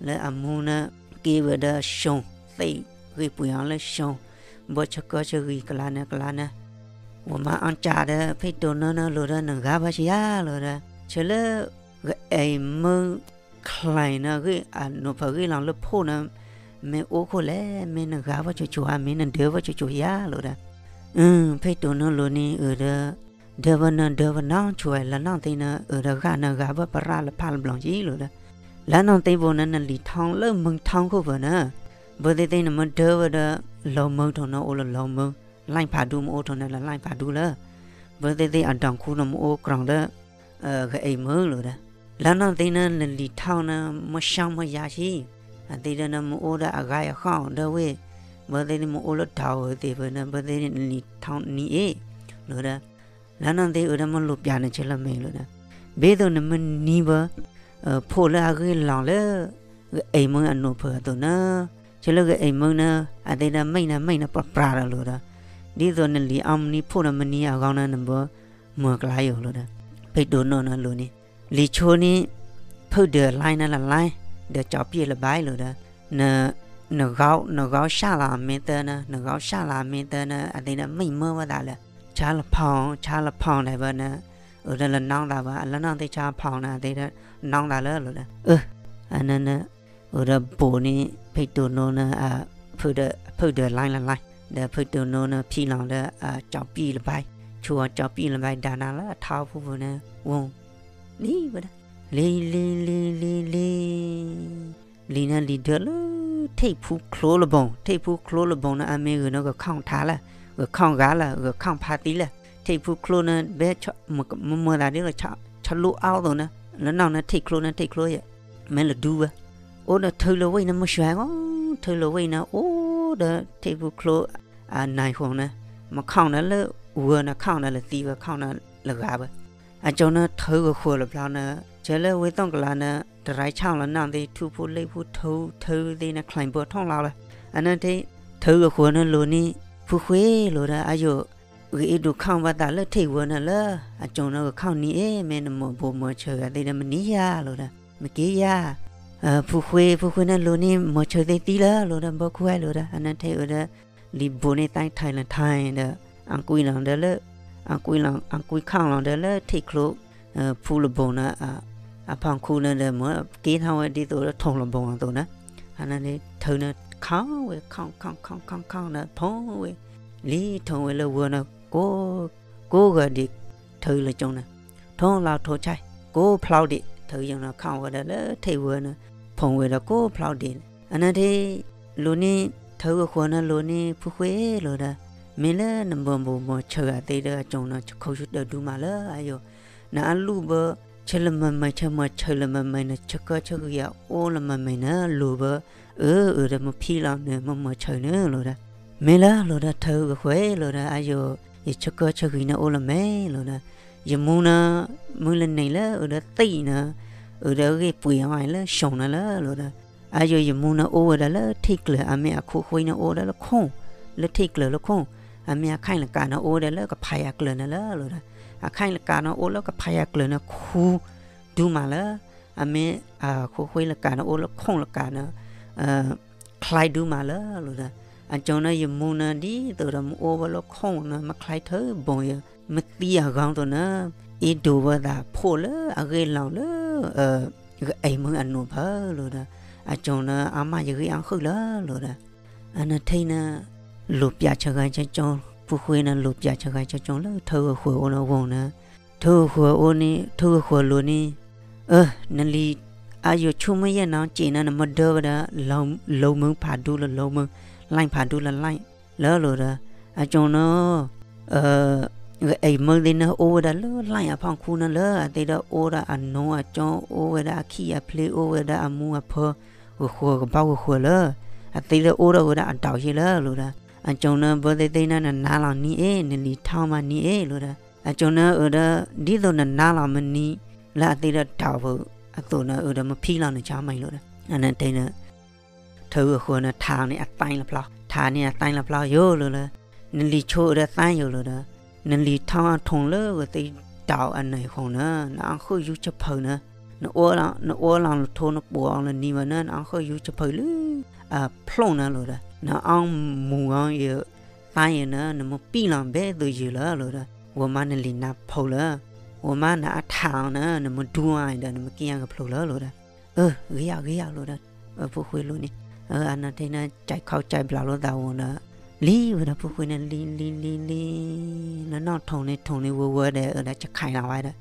လၢအမူန့ၣ် က့ၤဝဲဒီးၡိၣ်သ့ၣ် ဂ့ၢ်ပှ့ၤအီၤလၢၡိၣ်, ဘၣ်ဆၢကီၢ်ဆၢဂံၢ်ကလါန့ၣ်ကလါန့ၣ်, ဝဲမၤအီၣ်ကၢ်ဒီး ဖဲတိၢ်နီၣ်န့ၣ်လိၤဒီး နဂၤဘၣ်ဆံးယါလိၤဒီး, ဆၢလၢ ဂအံၤမ့ၢ် ချၢန့ၣ် ဂ့ၢ်အနိးဖၢးဂ့ၢ်လီၤလၢဖိၣ်န့ၣ် မ့ၢ်အိၣ်ခိၣ်လဲၣ် မ့ၢ်နဂၤဘၣ်ဆိဆိဧါ မ့ၢ်နဒၢဘၣ်ဆိဆိယါလိၤဒီး, ဖဲတိၢ်နီၣ်လိၤန့ၣ် အၢဒီး ဒၢဘၣ်နဒၢဘၣ်နီဆိဝဲ လၢနီၢ်သ့ၣ်န့ၣ် အၢဒီးဂၤန့ၣ်ဂၤဘၣ်ပရၣ်လၢဖးလၢဘျီၣ်ကံလိၤဒီး, လၢနီၢ်သ့ၣ်ဘိန့ၣ် နလံာ်ထီၣ်လၢမုၢ်ထီၣ်ခိၣ်ဖၢးန့ၣ်, ဘၢသ့ၣ်သ့ၣ်နမ့ၢ်ဒၢဝဲဒီး လီၤမုၢ်ထီၣ်န့ၣ်အိၣ်လၢလီၤမုၢ်, လံာ်ဖးဒူမ့ၢ်အိၣ်ထီၣ်န့ၣ်လၢလံာ်ဖးဒူလၢ, ဘၢသ့ၣ်သ့ၣ်အတီၢ်ခူန့ၣ်မ့ၢ်အိၣ်ကြီၤလၢ ဂအံၤမ့ၢ်လိၤဒီး, လၢနီၢ်သ့ၣ်န့ၣ် နလံာ်ထီၣ်န့ၣ် မ့ၢ်ဆှီမ့ၢ်ယါဆံ, အသ့ၣ်ဒၣ်န့ၣ် မ့ၢ်အိၣ်ဒီးအဂၤအဃီဒီးဝဲ, ဘၢသ့ၣ်သ့ၣ်မ့ၢ်အိၣ်လၢတီၤဧိၤသ့ၣ်ဖဲန့ၣ် ဘၢသ့ၣ်သ့ၣ်နလံာ်ထီၣ်နံၤအ့ၣ်လိၤဒီး, လၢနီၢ်သ့ၣ်အၢဒီးမ့ၢ်လိၤပျၢ်န့ၣ် ဆၢလၢမဲာ်လိၤဒီး, ဘၣ်သိးနမ့ၢ်နံၤဘၣ် ဖိၣ်လၢအဂ့ၢ်လီၤလၢ ဂအံၤမ့ၢ်အနိးဖၢးအသိးန့ၣ်, ဆၢလၢဂအံၤမ့ၢ်န့ၣ် အသ့ၣ်ဒၣ်မ့ၢ်န့ၣ်မ့ၢ်န့ၣ် ပြးပြးဒီးလိၤဒီး, ဒ်သိးနလံာ်အီမနံၤဖိၣ်ဒီးမနံၤအဂီၢ်န့ၣ် နဘၣ်မၢကျါယိာ်လိၤဒီး, ဖဲတိၢ်နီၣ်န့ၣ်လိၤန့ၣ်, လံာ်ဆိန့ၣ် ဖုၣ်ဒၢးလံန့ၣ်လၢလံ, ဒီးကၠီပျ့ၣ်လၢဘၣ်လိၤဒီး, န နဂီၤစၢ်လီၤမ့ၢ်သၢန့ၣ် နဂီၤစၢ်လီၤမ့ၢ်သၢန့ၣ် အသ့ၣ်ဒၣ်မ့ၢ်မၢဝဲသးလၢ ဆါလီၤဖီၣ် ဆါလီၤဖီၣ်ဒၣ်ဘၣ်န့ၣ်, အၢဒီးလၢနီၢ်သးဘၣ် အလၢနီၢ်သ့ၣ်ဆါဖီၣ်န့ၣ် အသ့ၣ်ဒၣ်နီၢ်သးလၢလိၤဒီး, အၢ အန့ၣ် အိၣ်ဒီးဘိးန့ၣ် ဖံတိၢ်နိန့ၣ် ဖုၣ်ဒီး ဖုၣ်ဒီးလါလၢ်လါလၢ် ဒီးဖံတိၢ်နိန့ၣ် ဖံလီၤဒီး ကၠီပံၣ်လဘၣ်, ဆူအီၤကၠီပံၣ်လဘၣ်ဒၣ်နၤလၢအထါဖူပူၤန့ၣ် ဝံၤ လံဝဲဒၣ်, လံ လံ လံ လံ လံ လံန့ၣ်လံၤဒၢလၢ ထံၣ်ဖူချိလဘိၣ်, ထံၣ်ဖူချိလဘိၣ်န့ၣ် အမ့ၢ်ဂ့ၤန့ၣ် ဂီၤခီၣ်ထါလၢ်, ဂီၤခီၣ်ဂၤလၢ်, ဂီၤခီၣ်ဖါသံလၢ်, ထံၣ်ဖူချိန့ၣ် ဘဲ မ့ၢ်မၤသးဒ်သိး ဆီလိအီသိးန့ၣ် လၢနီၢ်န့ၣ်ထံၣ်ချိန့ၣ် ထံၣ်ချိယဲၢ်, မ့ၢ်လၢဒူဝဲ, အိၣ်ဒီးထုးလီၤဝဲန့ၣ် မုၢ်ဆှဲၤဂီၢ်, ထုးလီၤဝဲန့ၣ် အိၣ်ဒီးထံၣ်ဖူချိ အနၤဃိန့ၣ်, မ့ၢ်ခီၣ်န့ၣ်လၢဝၢၤန့ၣ် ခီၣ်န့ၣ်လၢသံဝဲ ခီၣ်န့ၣ်လၢဂၤဝဲ, အကၠီန့ၣ်ထုးဂီၤဃၢၤလၢၤဘျီန့ၣ် ဆၢလၢဝ့ၢ်သီၣ်ကလၤန့ၣ် တရါဆၣ်လီၤနီၢ်သ့ၣ် ထူဖိလ့ၣ်ဖိထုး ထုးသ့ၣ်န့ၣ် ချံးဘၢထီၣ်လီၤလၢၤ, အန့ၣ် ထုးဂီၤဃၢၤန့ၣ်လိၤန့ၣ် ဖုဃ့လိၤဒီး အယိာ် ဂ့ၤအ့ၣ်ဒိးခီၣ်ဘၣ်သးလၢထံၣ်ဝၢၤန့ၣ်လၢ အကၠီန့ၣ်ဂီၤခီၣ်နံၤအ့ၣ် မ့ၢ်နမိၢ်ဘိးမိၢ်ဆၢဂၤသ့ၣ်ဒီး မနံၤယၤလိၤဒီး မ့ၢ်က့ၤယၤ ဖုဃ့ ဖုဃ့န့ၣ်လိၤန့ၣ် မိၢ်ဆၢသ့ၣ်သံလၢၤလိၤဒီး ဘီခူၣ်ဝဲလိၤဒီး အန့ၣ်ထဲအၢဒီး လံၤဘိးန့ၣ်သါထံလီၤထံဒီး အကွံလီၤဒီးလၢ အကွံလီၤ အကွံခီၣ်လီၤဒီးလၢထံၣ်ချိ ဖူလဘိၣ်န့ၣ် အဖီခိၣ်န့ၣ်ဒီး မ့ၢ်က့ၤထီၣ်ဝဲဒ်သိးလၢထိၣ်လဘိၣ်အသိးန့ၣ် အန့ၣ်န့ၣ် ထုးန့ၣ်ခီၣ်ဝဲ ခီၣ်ခီၣ်ခီၣ်ခီၣ်န့ၣ် ထိၣ်ဝဲ လံထိၣ်ဝဲလၢဝၢၤန့ၣ် ကိးဂၤဒံး ထုးလၢကၠီန့ၣ် ထိၣ်လီၤထိၣ်ဆဲး ကိးဖျိဒံး ထုးယီၤန့ၣ် ခီၣ်ဝဲဒၣ်လၢထံၣ်ဝၢၤန့ၣ် ဖီၣ်ဝဲဒီးကိးဖျိဒံး အန့ၣ်ထဲ လိၤန့ၣ် ထုးဂီၤဃၢၤန့ၣ်လိၤန့ၣ် ဖုဃ့လိၤဒီး မ့ၢ်လၢနမိၢ်ဘိးမိၢ်ဆၢဂၤသ့ၣ်ဒီး အကၠီန့ၣ် ဆခီဆူတၢ်ဒူမးလၢအယိာ် နအလူၢ်ဘၢ ဆၢလၢမၤမဲာ် ဆၢမၤဆၢလၢမၤမဲာ်န့ၣ် ဆၢကၢဆၢဂံၤအအိၣ်လၢမၤမဲာ်န့ၣ် လိၤဘၢ အၢ အၢဒီးမ့ၢ်ဖံလီၤန့ၣ် မ့ၢ်မၤဆၢန့ၣ်လိၤဒီး မ့ၢ်လၢလိၤဒီး ထုးဂီၤဃၢၤလိၤဒီး အယိာ် ယဆၢကၢဆၢဂံၤန့ၣ်အိၣ်လၢမဲာ်လိၤဒီး ယမူန့ၣ် မုၢ်လၢနံၤလၢအၢဒီးသံၣ်န့ၣ် အၢဒီးအဂ့ၢ်ပှ့ၤအီၤလၢၡိၣ်န့ၣ်လၢလိၤဒီး အယိာ်ယမူန့ၣ်အိၣ်ဝဲဒၣ်လၢထံၣ်ကျၢၤ အမ့ၢ်အခိၣ်ဃွံန့ၣ်အိၣ်ဝဲဒၣ်လၢခိၣ် လၢထံၣ်ကျၢၤလၢခိၣ် အမ့ၢ်အခါၣ်လကးန့ၣ်အိၣ်ဝဲဒၣ်လၢကဖးယၤကျၢၤန့ၣ်လၢလိၤဒီး အခါၣ်လကးန့ၣ်အိၣ်လၢကဖးယၤကျၢၤန့ၣ်ခူ ဒူမးလၢ အမ့ၢ်အခိၣ်ဃွံလကးန့ၣ်အိၣ်လၢခိၣ်လကးန့ၣ် ချါဒူမးလၢလိၤဒီး အကၠီန့ၣ်ယမူန့ၣ် ဒ်သိးဒီးမ့ၢ်အိၣ်ဝဲလၢခိၣ်န့ၣ် မ့ၢ်ချါထုးဘိၣ်ယၤ မ့ၢ်သံအဂီၢ်သိးန့ၣ် အ့ၣ်ဒိးဝဲသးဖှိၣ်လၢအဂ့ၢ်လီၤလၢ ဂအံၤမုၢ်အနိးဖၢလိၤဒီး အကၠီန့ၣ် အါမးယဂံၢ်အါဃုာ်လၢလိၤဒီး အန့ၣ်ထဲန့ၣ် လိၤပၠးဆၢဂၤဆၢကၠီ ဖုဃ့န့ၣ် လိၤပၠးဆၢဂၤဆၢကၠီလၢ ထုးဂီၤဃၢၤအိၣ်န့ၣ်ဝဲန့ၣ် ထုးဂီၤဃၢၤအိၣ်န့ၣ် ထုးဂီၤဃၢၤလိၤန့ၣ် အၢ နလံၤ အယိာ်ဆူမ့ၢ်ယဲၢ်နၤက့ၤန့ၣ် နမ့ၢ်ဒၢဝဲဒၣ် လိၤမုၢ်ဖးဒူလၢလိၤမုၢ် လါဖးဒူလၢလါ လၢလိၤဒီး အကၠီန့ၣ် ဂအံၤမုၢ်သ့ၣ်န့ၣ် အိၣ်ဝဲဒၣ်လၢလါအဖီခိၣ်န့ၣ်လၢ အသ့ၣ်ဒီးအိၣ်ဒီးအနိအကၠီ အိၣ်ဝဲဒၣ်အခံၣ်အဖျ့ အိၣ်ဝဲဒၣ်အမူအဖၢ ဂီၤဃၢၤကဘီဂီၤဃၢၤလၢ အသ့ၣ်ဒီးအိၣ်ဒီးဝဲဒၣ်အတီၢ်ယ့ၢ်လၢလိၤဒီး အကၠီန့ၣ် ဘၢသ့ၣ်သ့ၣ်န့ၣ် နနါလီၤနံၤအ့ၣ် နလံၤထီၣ်မးနံၤအ့ၣ်လိၤဒီး အကၠီန့ၣ်အၢဒီး ဒ်သိးနနါလီၤမ့ၢ်နံၤ လၢအသ့ၣ်ဒီးတီၢ်ပူၤအသိးန့ၣ် အၢဒီးမ့ၢ်ဖံလီၤနဆါမံၤလိၤဒီး အန့ၣ်ထဲန့ၣ် ထုးဂီၤဃၢၤန့ၣ် ထါန့ၢ်အသါလၢဖျီ ထါန့ၢ်အသါလၢဖျီယိာ်လိၤလၢ နလံၤဆိအၢဒီးသါယိာ်လိၤဒီး နလံၤထီၣ်အထိၣ်လၢဂီၤသ့ၣ်တီၢ်အနၢ်ဃိန့ၣ် နအီၣ်ဃုာ်ယူၤဆၢဖၢးန့ၣ် နအီလီၤနအိၣ်လီၤနထိနပိာ်အီၤလၢနံၤဝဲန့ၣ် နအီၣ်ဃုာ်ယူၤဆၢဖၢးလၢ အဖျိၣ်န့ၣ်လိၤဒီး နအီၣ်မူၤအီၤယသါယိာ်န့ၣ် နမ့ၢ်ပံၣ်လီၤဘဲသိးယိာ်လၢလိၤဒီး ဝဲမးနလံၤနါဖီလၢ ဝဲမးနအထးအီၤန့ၣ် နမ့ၢ်ဒူအီၤဒီး နမ့ၢ်က့ၤယါကဖျိလၢလိၤဒီး အၢ ဂ့ၤယါဂ့ၤယါလိၤဒီး ဖုဃ့လိၤန့ၣ် အန့ၣ်ထဲန့ၣ် ကၠဲးခီကၠဲးဘျးလိာ်သးဝဲဒီး လံဝဲဒီးဖုဃ့န့ၣ် လံ လံ လံ လံ လၢနီၢ်ထိၣ်န့ၣ် ထိၣ်န့ၣ်ဝဲဝဲဒီး အၢဒီးဆခါလီၤဝဲဒီး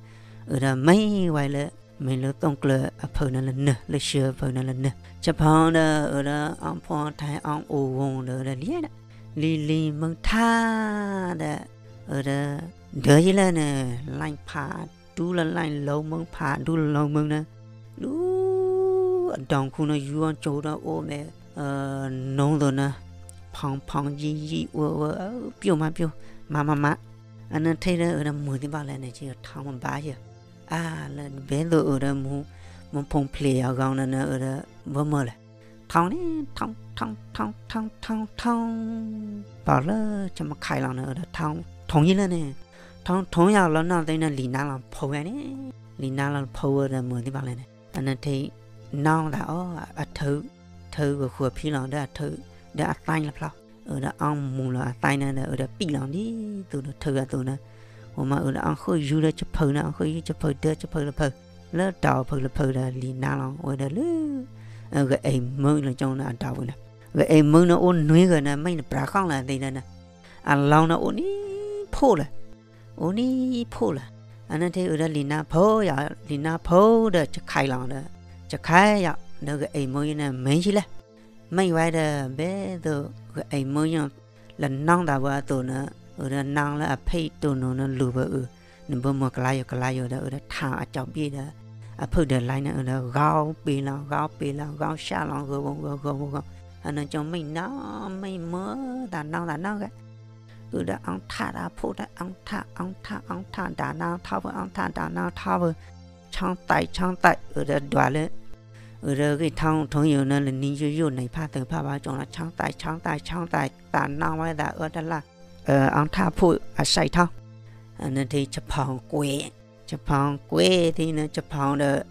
အၢဒီးမ့ၢ်ဝဲလၢ မ့ၢ်လၢသိၣ်ကျၢၤအဖုးန့ၣ်လၢနၢၤ လၢဆှၢအဖုးန့ၣ်လၢနၢၤ ဆၢဖီဒီး အၢဒီးအီၣ်ဖှီၣ်ထဲအီၣ်အိၣ်ဝဲဒီး လံဒီး လံ လံ မုၢ်ထါဒီး အၢဒီး ဒၢယလၢန့ၣ် လါဖးဒူလၢလါ လိၤမုၢ်ဖးဒူလၢလိၤမုၢ်န့ၣ် ဒူ အဒီခိၣ်န့ၣ် ယူၤအီၤကၠိဒီးအိၣ်မဲာ် နိသိးန့ၣ် ဖီဖီယံာ်ယံာ် အၢအၢ ပျိၢ်မးပျိၢ် မးမးမး အန့ၣ်ထဲဒီး အၢဒီးမုာ်သ့ၣ်ဘၣ်လဲၣ်န့ၣ် ကထီမ့ၢ်ဘၣ်ယၤ အါ လၢဘဲသိးအၢဒီး မူဖိဖျ့အဂီၢ်န့ၣ် အၢဒီး ဘၢမုာ်လဲၣ် ထီန့ၣ် ထီ ထီ ထီ ထီ ထီ ထီ ပှၤလၢဆၢမခါလီၤန့ၣ် အၢဒီး ထီယံာ်လၢန့ၣ် ထီထီယၤလီၤနီၢ်သ့ၣ်န့ၣ် လံၤနါလီၤဖီဝဲန့ၣ် လံၤနါလီၤဖီဝဲဒီးမုာ်သ့ၣ်ဘၣ်လဲၣ်န့ၣ် အန့ၣ်ထဲ နီၢ်သးအီၣ် အထုး ထုးဂီၤဃၢၤဖံလီၤဒီးအထုး ဒီးအသါလၢဖျီ အၢဒီးအီၣ်မူၤလီၤအသါန့ၣ်ဒီး အၢဒီးပံၣ်လီၤဒ်သိးဒီးထုးအသိးန့ၣ် ဝဲမးအၢဒီးအီၣ်ဃုာ်ယူၤဒီးဆၢဖုးန့ၣ် အီၣ်ဃုာ်ယူၤဆၢဖုးဒၢဆၢဖုးလၢဖုး လၢတၢ်အိၣ်ဖုလၢဖုဒီးလံာ်နါလီၤဝဲဒီးလၢ ဂအံၤမုၢ်လၢကၠိန့ၣ်အတၢ်ဝဲန့ၣ်, ဂအံၤမုၢ်န့ၣ်အိၣ်နွံဂၤန့ၣ် မ့ၢ်နပြးဃီလၢအသ့ဒီးန့ၣ်, အလီၢ်န့ၣ်အိၣ်နံၤဖှိၣ်လၢၤ, အိၣ်နံၤဖှိၣ်လၢၤ, အန့ၣ်ထဲအုးဒီးလံာ်နါဖှိၣ်ယၤ, လံာ်နါဖှိၣ်ဒီးကခါလီၤဒီး, ကခါယၤ, ဒီးဂအံၤမုၢ်ယန့ၣ် မ့ၢ်ယံၤလဲၣ် မ့ၢ်ဝဲဒီး ဘဲသိးဂအံၤမုၢ်ယန့ၣ် လၢနီၢ်သးဝဲအသိးန့ၣ်, အုးဒီးနီၢ်လၢအဖံးတိၢ်နီၢ်န့ၣ်လူၤဝဲအုး, နဘၣ်မၤကလါယိၤကလါယိၤဒီး အုးဒီးထါအကၠီဘ့ၣ်ဒီး, အဖုၣ်ဒီးလါန့ၣ် အုးဒီးဂီၤပ့ၤလီၤ ဂီၤပ့ၤလီၤ ဂီၤဆှၣ်လီၤ ဂီၤဝီၤဂီၤဂီၤဂီၤဂီၤ, အန့ၣ်ကၠိမ့ၢ်နီၢ်မ့ၢ်မုၢ်သးနီၢ်သးနီၢ်ဂၤ အုးဒီးအီထၣ်တၢ်ဖိတၢ် အီထၣ် အီထၣ် အီထၣ် ဒၣ်နါထီၣ်ဖၢ အီထၣ် ဒၣ်နါထီၣ်ဖၢ, ဆီၣ်သး ဆီၣ်သး အုးဒီးဒွးလၢ, အုးဒီးဂ့ၢ်ထီၣ်ထိယိာ်န့ၣ် လၢနံၣ်ယိယိန့ၣ်ဖးသ့ဖးဘၣ်ကၠိလီၤ ဆီၣ်သး ဆီၣ်သး ဆီၣ်သး သးနီၢ်ဝဲသးအၢတလၢ်, အီထၣ်ဖိအစဲးထီၣ်, အန့ၣ်ထဲဆဖီကွဲး, ဆဖီကွဲးသ့ၣ်န့ၣ် ဆဖီဒီး,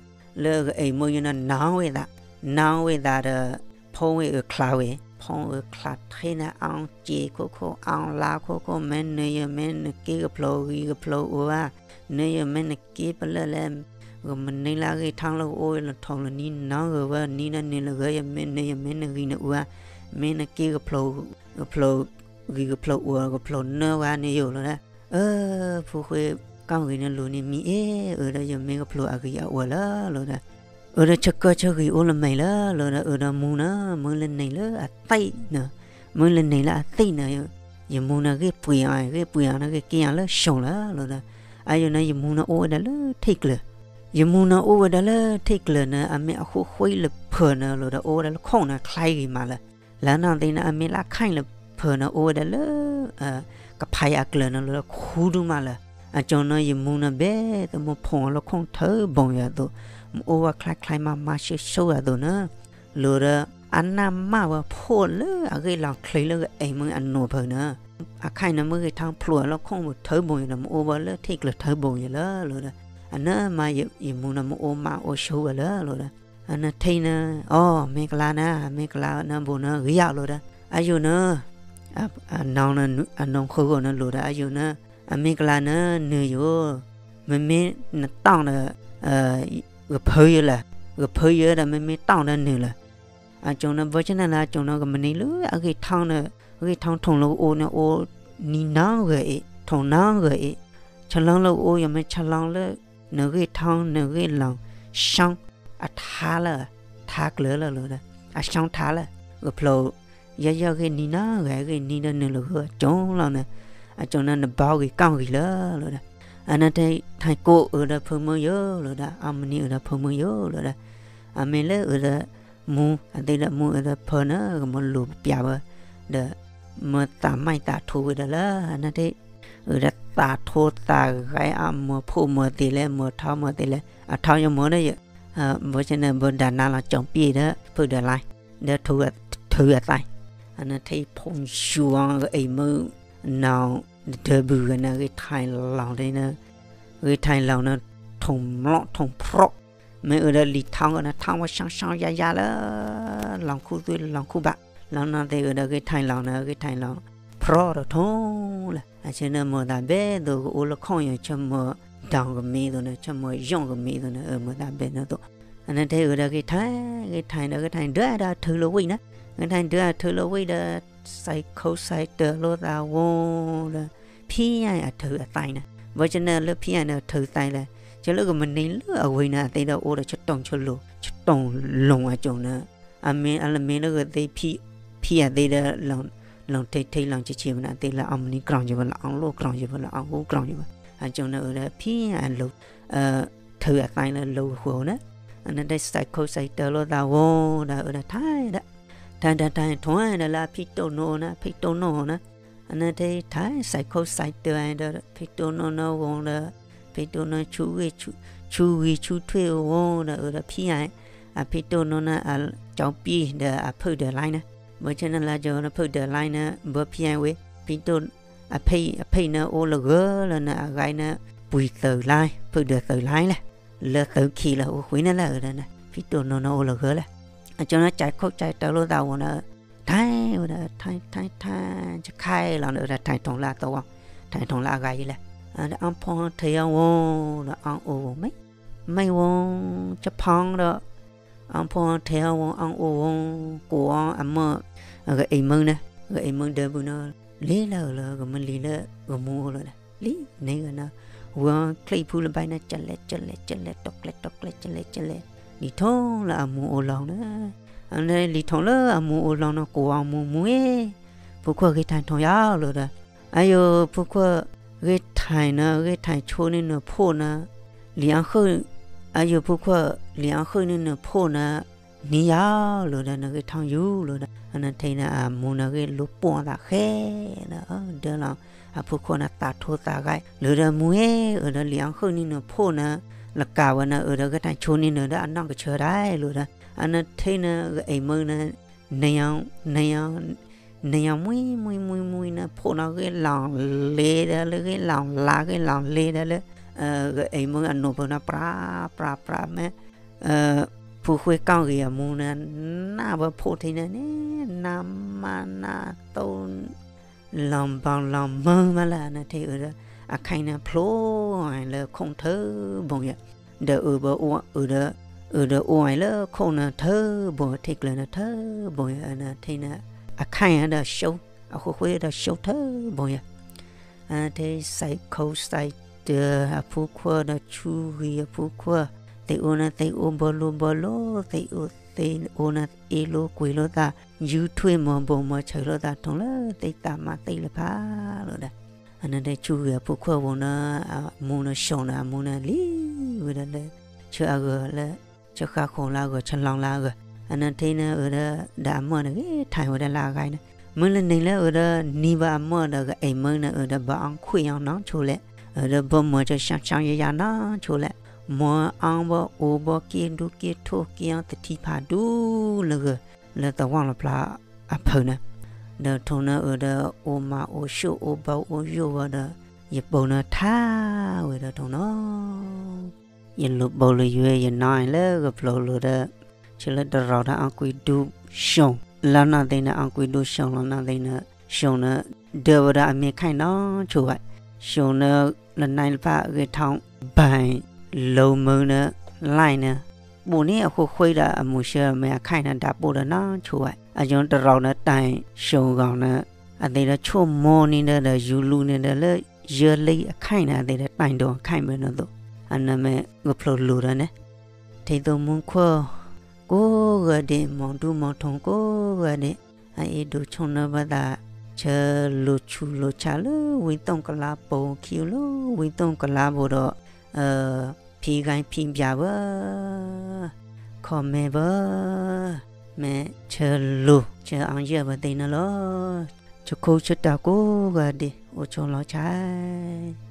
လၢဂအံၤမုၢ်ယန့ၣ် နီၢ်ဝဲသး, နီၢ်ဝဲသးဒီး, ဖိဝဲအုးချါဝဲ, ဖိအုးချါထဲန့ၣ် အီၣ်စ့ခိၣ်ခိၣ် အီၣ်လါခိၣ်ခိၣ် မ့ၢ်နုၤယမ့ၢ်နက့ကဖျိဂံၤကဖျိအူဧါ, နုၤယမ့ၢ်နက့ပလၢၢ်လဲၣ်, ဂမနုၤလၢအဂ့ၢ်ထီၣ်လၢကအိၣ်လၢထိၣ်လၢနံၤနီၢ်ဂ့ၤဝဲ နံၤဒီးနုၤလၢဂ့ၤ ယမ့ၢ်နုၤယမ့ၢ်နဂံၤနအူဧါ, မ့ၢ်နက့ကဖျိ, ကဖျိ, ဂံၤကဖျိအူ ကဖျိနၢဝဲန့ၣ်ယိာ်လီၤဒီး, အၢ, ဖိဃဲ, ကၣ်ဂ့ၤနလူၤန့ၣ်မံၤအ့ၣ် အုးဒီးယမ့ၢ်ကဖျိအဂံၤအအူလီၤလီၤဒီး, အုးဒီးဆၢကၢဆၢဂံၤအိၣ်လၢမဲာ်လီၤလီၤဒီး အုးဒီးမူန့ၣ် မုၢ်လၢန့ၣ်လၢအသ့ၣ်န့ၣ်, မုၢ်လၢန့ၣ်လၢအသ့ၣ်န့ၣ်, ယမူန့ၣ်ဂ့ၢ်ပှ့ၤအီၤ ဂ့ၢ်ပှ့ၤအီၤန့ၣ် ဂ့ၢ်က့ၤအီၤလၢၡိၣ်လီၤလီၤဒီး, အယိာ်န့ၣ် ယမူန့ၣ်အိၣ်ဝဲဒၣ်လၢထံၣ်ကျၢၤ, ယမူန့ၣ်အိၣ်ဝဲဒၣ်လၢထံၣ်ကျၢၤန့ၣ် အမ့ၢ်အဃိဃိလၢဖၢန့ၣ်လီၤဒီး အိၣ်ဝဲဒၣ်လၢခိၣ်န့ၣ် ချါဂ့ၤမးလၢ လၢနီၢ်သ့ၣ်န့ၣ် အမ့ၢ်လၢအခဲလၢာ်ဖၢန့ၣ် အိၣ်ဝဲဒၣ်လၢ ကဖးယၤအကျၢၤန့ၣ်လီၤ ခူဒူၣ်မးလၢ, အကၠိန့ၣ် ယမူန့ၣ် ဘဲသမိၢ်ဖိလၢခိၣ်ထၢဘိၣ်ယၤအသိး, မ့ၢ်အိၣ်ဝဲချါချါမးမးဆှိဆှိအသိးန့ၣ်, လီၤဒီး အနၢ်မၢ်ဝဲဖိလၢအဂ့ၢ်လီၤချ့လၢဂအံၤမုၢ်အနိၣ်ဖၢန့ၣ်, အခဲအံၤန့ၣ် မ့ၢ်ဂ့ၤထီၣ်ဖျိလၢခိၣ်ထၢဘိၣ်ယၤဒီး မ့ၢ်အိၣ်ဝဲလၢထံၣ်ကျၢၤထၢဘိၣ်ယၤလီၤလီၤဒီး, အနၢ်မၢ်ယမူန့ၣ် မ့ၢ်အိၣ်မးအိၣ်ဆှိဝဲလီၤလီၤဒီး အန့ၣ်ထဲန့ၣ် အိၣ် မ့ၢ်ကလါန့ၣ် မ့ၢ်ကလါန့ၣ်ဘိန့ၣ် ဂ့ၤယၤလီၤဒီး အယိာ်န့ၣ် အနီၢ်ဃုဂီၢ်န့ၣ်လိၤဒီး အယိာ်န့ၣ် အမ့ၢ်ကလါန့ၣ် နုာ်ယိာ် မ့မ့ၢ်နတီၢ်ဒီး ဂဖၢယၤလၢ ဂဖၢယၤဒီး မ့မ့ၢ်တီၢ်ဒီးနုာ်လၢ အကၠိန့ၣ် ဘၣ်ဆၣ်န့ၣ်လၢအကၠိန့ၣ် ကမနုၤလၢအဂ့ၢ်ထီၣ်န့ၣ် ဂ့ၢ်ထီၣ်ထိၣ်လၢကအိၣ်န့ၣ် အိၣ်နံၤနီၢ်ဂၤအံၤ ထိၣ်နီၢ်ဂၤအံၤ ဆလီလၢကအိၣ်ယမ့ၢ်ဆလီလၢ နဂ့ၢ်ထီၣ်နဂ့ၢ်လီၤ ဆၢအထါလၢ ထါကျၢၤလၢလီၤဒီး အဆၢထါလၢ ကဖျိ ယဲယဲဂ့ၢ်နံၤနီၢ်ဂၤဂ့ၢ်နံၤဒီးနုာ်လၢဂ့ၢ်အကၠိလီၤန့ၣ် အကၠိန့ၣ် နဘီဂ့ၤကီၢ်ဂ့ၤလၢလီၤဒီး အန့ၣ်ထဲ ထံကိးအုးဒီးဖုမုၢ်ယိာ်လီၤဒီး အီၣ်မနံၤအုးဒီးဖုမုၢ်ယိာ်လီၤဒီး အမ့ၢ်လၢအုးဒီး မူအသ့ဒီးမူအုးဒီးဖၢန့ၣ် ကမၤလိၣ်ပပျၢ်ဝဲ ဒီး မၤသးမၤသးထူဝဲဒၣ်လၢ အန့ၣ်ထဲ အုးဒီးသးထူသးဂဲၤအမၤဖိမၤသ့လဲၣ် မၤထီမၤသ့လဲၣ် အထီယမၤဒီးယ ဘၣ်ဆၣ်န့ၣ် ဘၣ်ဒၣ်နါလီၤကၠီပံၣ်ဒီး ဖုၣ်ဒီးလါ ဒီးထုးအသး အန့ၣ်ထဲဖီၣ်ယွၤဂ့ၤအံၤမုၢ် နီၢ် ဒၢဘုၣ်ဂၤန့ၣ် ဂ့ၢ်ထံလီၤန့ၣ် ဂ့ၢ်ထံလီၤန့ၣ် ထိၣ်မျိၣ်ထိၣ်ဖြီ မ့ၢ်အုးဒီးလံာ်ထီကန့ၣ် ထီဝဲဆှီဆှီယါယါလၢ လီၤခူသူၣ်လီၤခူဘၣ် လီၤနီၢ်သ့ၣ်အုးဒီးဂ့ၢ်ထံလီၤန့ၣ် ဂ့ၢ်ထံလီၤ ဖြီဒီးထိၣ်လၢ အဆၢန့ၣ် မၤသးဘဲသိးကအိၣ်လၢခိၣ်ယၤ ဆၢမၤဒီကမ့ၢ်သိးန့ၣ် ဆၢမၤယီၣ်ကမ့ၢ်သိးန့ၣ် အမၤသးဘဲန့ၣ်သိး အန့ၣ်ထဲအုးဒီးဂ့ၢ်ထံ ဂ့ၢ်ထံဒီး ဂ့ၢ်ထံဒၢဒီးထုးလၢဝံၣ်န့ၣ် ဂ့ၢ်ထံဒၢအထုးလၢဝံၣ်ဒီး စဲးခိၣ်စဲးတၢၤလိာ်သးဝဲဒီး ဖံအံၤအထုးအသးန့ၣ် ဘၣ်ဆၣ်န့ၣ်လၢဖံအံၤန့ၣ်ထုးသးလဲၣ် ကလၢကမနုၤလၢအဝဲန့ၣ် အသ့ဒီးအိၣ်ဒီးဆတိၢ်ဆလိၣ် ဆတိၢ်လိၣ်အကၠိန့ၣ် အမ့ၢ်အလၢမ့ၢ်လၢဂ့ၤသ့ ဖံအသ့ဒီး လီၤထဲထဲလီၤဆံးဆံးမနုၤသ့လၢအီၣ်မနံၤကြီၤယဘၣ်လၢ အီၣ်လိၣ်ကြီၤယဘၣ်လၢ အီၣ်ဂူကြီၤယဘၣ် အကၠိန့ၣ်အုးဒီးဖံအလိၤ ထုးအသးလၢလိၤဃိန့ၣ် အန့ၣ်ထဲစဲးခိၣ်စဲးတၢၤလိာ်သးဝဲဒီးအုးဒီးထံဒီး ထံထံထံထိၣ်ဒီးလၢအဖံတိၢ်နိန့ၣ် ဖံတိၢ်နိန့ၣ် အန့ၣ်ထဲထံစဲးခိၣ်စဲးတၢၤဒီး ဖံတိၢ်နိန့ၣ်ဝဲဒီး ဖံတိၢ်နိဆူဂံၢ် ဆူဂံၢ်ဆူထွဲဝဲဒီးအုးဒီးဖံအံၤ အဖံတိၢ်နိန့ၣ် အကၠီပံၣ်ဒီးအဖုၣ်ဒီးလါန့ၣ် ဘၣ်ဆၣ်န့ၣ်လၢကၠီန့ၣ်ဖုၣ်ဒီးလါန့ၣ် ဘၣ်ဖံအံၤဝဲ ဖံတိၢ် အဖံ အဖံန့ၣ်အိၣ်လၢဂၢၤလၢန့ၣ် အဂၤန့ၣ် ပှ့ၤသုးလါ ဖုၣ်ဒီးသုးလါလဲၣ် လၢသုးခံလၢအိၣ်ဃုာ်န့ၣ်လၢအုးဒီးန့ၣ် ဖံတိၢ်နိန့ၣ်အိၣ်လၢဂၢၤလဲၣ် အကၠီန့ၣ်စဲးခိၣ်စဲးတၢၤလိာ်သးဝဲန့ၣ် ထံဝဲဒီး ထံထံထံ ဆခါလီၤန့ၣ်အုးဒီးထံထိၣ်လၢအသဝီ ထံထိၣ်လၢအဂၤယံၤလဲၣ် အအီၣ်ဖီထံအဝဲဒီးအီၣ်အိၣ်ဝဲမ့ၢ် မ့ၢ်ဝံၤ ဆဖီဒီး အီၣ်ဖိထဲအီၣ်ဝံၤ အီၣ်အိၣ်ဝံၤ ကိးအီၣ်အမၢၢ် ဂအံၤမုၢ်န့ၣ် ဂအံၤမုၢ်ဒၢဘုန့ၣ် လံလၢအၢၣ်လီၤ ဂမ့ၢ်လံလၢဂမူအိၣ်လီၤဒီး လံန့ၣ်ဂ့ၤန့ၣ် ဝံၤချံၣ်ဖုလၢဘၣ်န့ၣ် ကလဲၣ်ကလဲၣ်ကလဲၣ် တီကျဲတီကျဲ ကလဲၣ်ကလဲၣ် လံထိၣ်လၢအမူအိၣ်လီၤန့ၣ် လံထိၣ်လၢအမူအိၣ်လီၤန့ၣ် ကိးအီၣ်မူ မူဧ့ ဖိခွါဂ့ၤထံၣ်ထိၣ်ယၤလီၤဒီး အယိၤဖိခွါ ဂ့ၤထံၣ်န့ၣ် ဂ့ၤထံၣ်ဆိန့ၢ်နၢၤဖိန့ၣ် လံၤအါဃုာ် အယိၤဖိခွါ လံၤအါဃုာ်န့ၢ်နၢၤဖိန့ၣ် နံၤယၤလီၤဒီး နဂ့ၤထံၣ်ယူၢ်လီၤဒီး အနထံၣ်န့ၣ် အမူန့ၣ်ဂ့ၤလိာ်ပိာ်သးဃဲဒီး ဒၢလီၤ အဖိခွါန့ၣ်သးထိသးဂဲၤလီၤဒီး မူဧ့ အၢၣ်ဒီးလံၤအါဃုာ်န့ၢ်နၢၤဖိန့ၣ် လကးဝဲန့ၣ် အၢၣ်ဒီးဂ့ၤထံၣ်ဆိန့ၢ်နၢၤဒီး အနီၢ်ကဆၢဒၣ်လီၤဒီး အနထံၣ်န့ၣ် ဂအံၤမုၢ်န့ၣ် နယီၤ နယီၤ နယီၤမှံမှံမှံမှံန့ၣ် ဖိန့ၣ်ဂ့ၤလီၤလ့ဒီးလၢ ဂ့ၤလီၤလါ ဂ့ၤလီၤလ့ဒီးလၢ ဂအံၤမုၢ်အနိးဖိန့ၣ် ပြး ပြး ပြး မ့ၢ် ဖိဃ့ကီၢ်ဂ့ၤအမူန့ၣ် နၢ်ဝဲဖိထံန့ၣ်န့ၣ် နၢ်မးနၢ်သိ လီၤဘီလီၤမုၢ်မးလၢအနထံၣ်အၢၣ်ဒီး အခါအံၤန့ၣ်ဖျိလၢခိၣ်ထၢဘိယၤ ဒီးအၢၣ်ဘၣ်အိၣ် အၢၣ်ဒီး အၢၣ်ဒီးအိၣ်ဝဲလၢခိၣ်န့ၣ်ထၢဘိ ထံကျၢၤန့ၣ်ထၢဘိယၤ အနထံၣ်န့ၣ် အခါအံၤဒီး အဃိဃိဒီး ရှုံးထၢဘိယၤ အနထံၣ် စဲးခိစဲးတၢၤ အဖိခွါဒီးဆူဂံၤအဖိခွါ သ့ၣ်အိၣ်န့ၣ်သ့ၣ်အိၣ် ဘီလိဘီလိ သ့ၣ်အိၣ်သ့ၣ်အိၣ်န့ၣ်အ့လိကွံာ်လိာ်သး ယူထွံၣ်မီၤဘိၣ်မီၤဆၢၣ်လိာ်သး ထိၣ်လၢသ့ၣ်သးမးသ့ၣ်လၢၤဖးလီၤဒီး အနထံၣ်ဆူဂံၤအဖိခွါဝံၤန့ၣ် အမူန့ၣ် ရှုံးန့ၣ် အမူန့ၣ်လံဝဲဒၣ်လၢ ဆၢအဂၤလၢ ဆၢဃါဃိးလၢအဂၤ ဆၢလီၤလၢအဂၤ အနထံၣ်န့ၣ် အၢၣ်ဒီး ဒီးအမၢၢ်န့ၣ်ဂ့ၤထံၣ်ဝဲဒၣ်လၢအဂၤန့ၣ် မ့ၢ်လၢန့ၣ်လၢအၢၣ်ဒီး နံၤဘၣ်အမၢၢ်ဒီး ဂအံၤမုၢ်န့ၣ် အၢၣ်ဒီးဘၣ်အီၣ်ခွံၣ်အီၤနီၢ်ဆိလဲၣ် အၢၣ်ဒီးဘၣ်မီၤဆၢၣ်ဆၣ်ယၤယၤနီၢ်ဆိလဲၣ် မီၤအီၣ်ဘၣ်အိၣ်ဘၣ်က့ၤဒူက့ၤထိၣ်က့ၤအီၤသထံဖးဒူလၢဂၢၢ် လၢသဝီလီၤဖျါအဖၢၣ်န့ၣ် ဒီးထိၣ်န့ၣ်အၢၣ်ဒီး အိၣ်မးအိၣ်ဆိးအိၣ်ဘၣ်အိၣ်ယိာ်ဝဲဒီး ယပိာ်န့ၣ်ထါဝဲဒီးထိၣ်န့ၣ် ယလူၤပိာ်လၢယွဲ ယနီၢ်အံၤလၢဂၢၢ်ဖျိးလိၤဒီး ဆၢလၢတရီၤဒီးအီၣ်ကွံာ်ဒူၣ်ရှုံး လၢနီၢ်သ့ၣ်န့ၣ် အီၣ်ကွံာ်ဒူၣ်ရှုံးလီၤနီၢ်သ့ၣ်န့ၣ် ရှုံးန့ၣ် ဒၢဝဲဒၣ်အမ့ၢ်ခါအံၤနီၢ်ဆိဝဲ ရှုံးန့ၣ် လၢနံၤလၢဖးဂ့ၤထီၣ် ဘၣ်လိမုၢ်န့ၣ် လၢ်န့ၣ် ပိာ်န့ၢ်အဃိဃိဒီးအမူၤဆှၢမ့ၢ်အခါအံၤန့ၣ် ဒၣ်ပိာ်ဒီးနီၢ်ဆိဝဲ အယိၤတရီၤန့ၣ်တၢ်ရှုံးဂီၤန့ၣ် အသ့ၣ်ဒီးဆိကမိၣ်န့ၣ်ဒီး ယူၤလူန့ၣ်ဒီးလၢ ယၢလံအခါအံၤန့ၣ် အသ့ၣ်ဒီးတၢ်ဒိးအခါအံၤမ့ၢ်နီၢ်သိး အနမ့ၢ်ဂၢၢ်ဖျိးလိၤဒီးန့ၣ် ထံသိးမူခိၣ် ကိးဂၤဒဲး မီၢ်ဒူမီၢ်ထီၣ်ကိးဂၤဒဲး အအ့ၣ်ဒိးဆိၣ်နၢဘၣ်သး ဆၢလိၤဆူလိၤဆါလၢဝံသိၣ်ကလါပိာ်ခံလၢဝံသိၣ်ကလါဘိဒီး ဖံဂၤဖံဘၣ်ဘၣ် comment ဘၣ် မ့ၢ်ဆၢလိၤဆၢအီယဲၢ်ဘၣ်သ့ၣ်န့ၣ်လီၤ. ဆၢခိၣ်ဆၢတၢ်ကိးဂၤဒဲး အိၣ်ဆိးလီၤဆါ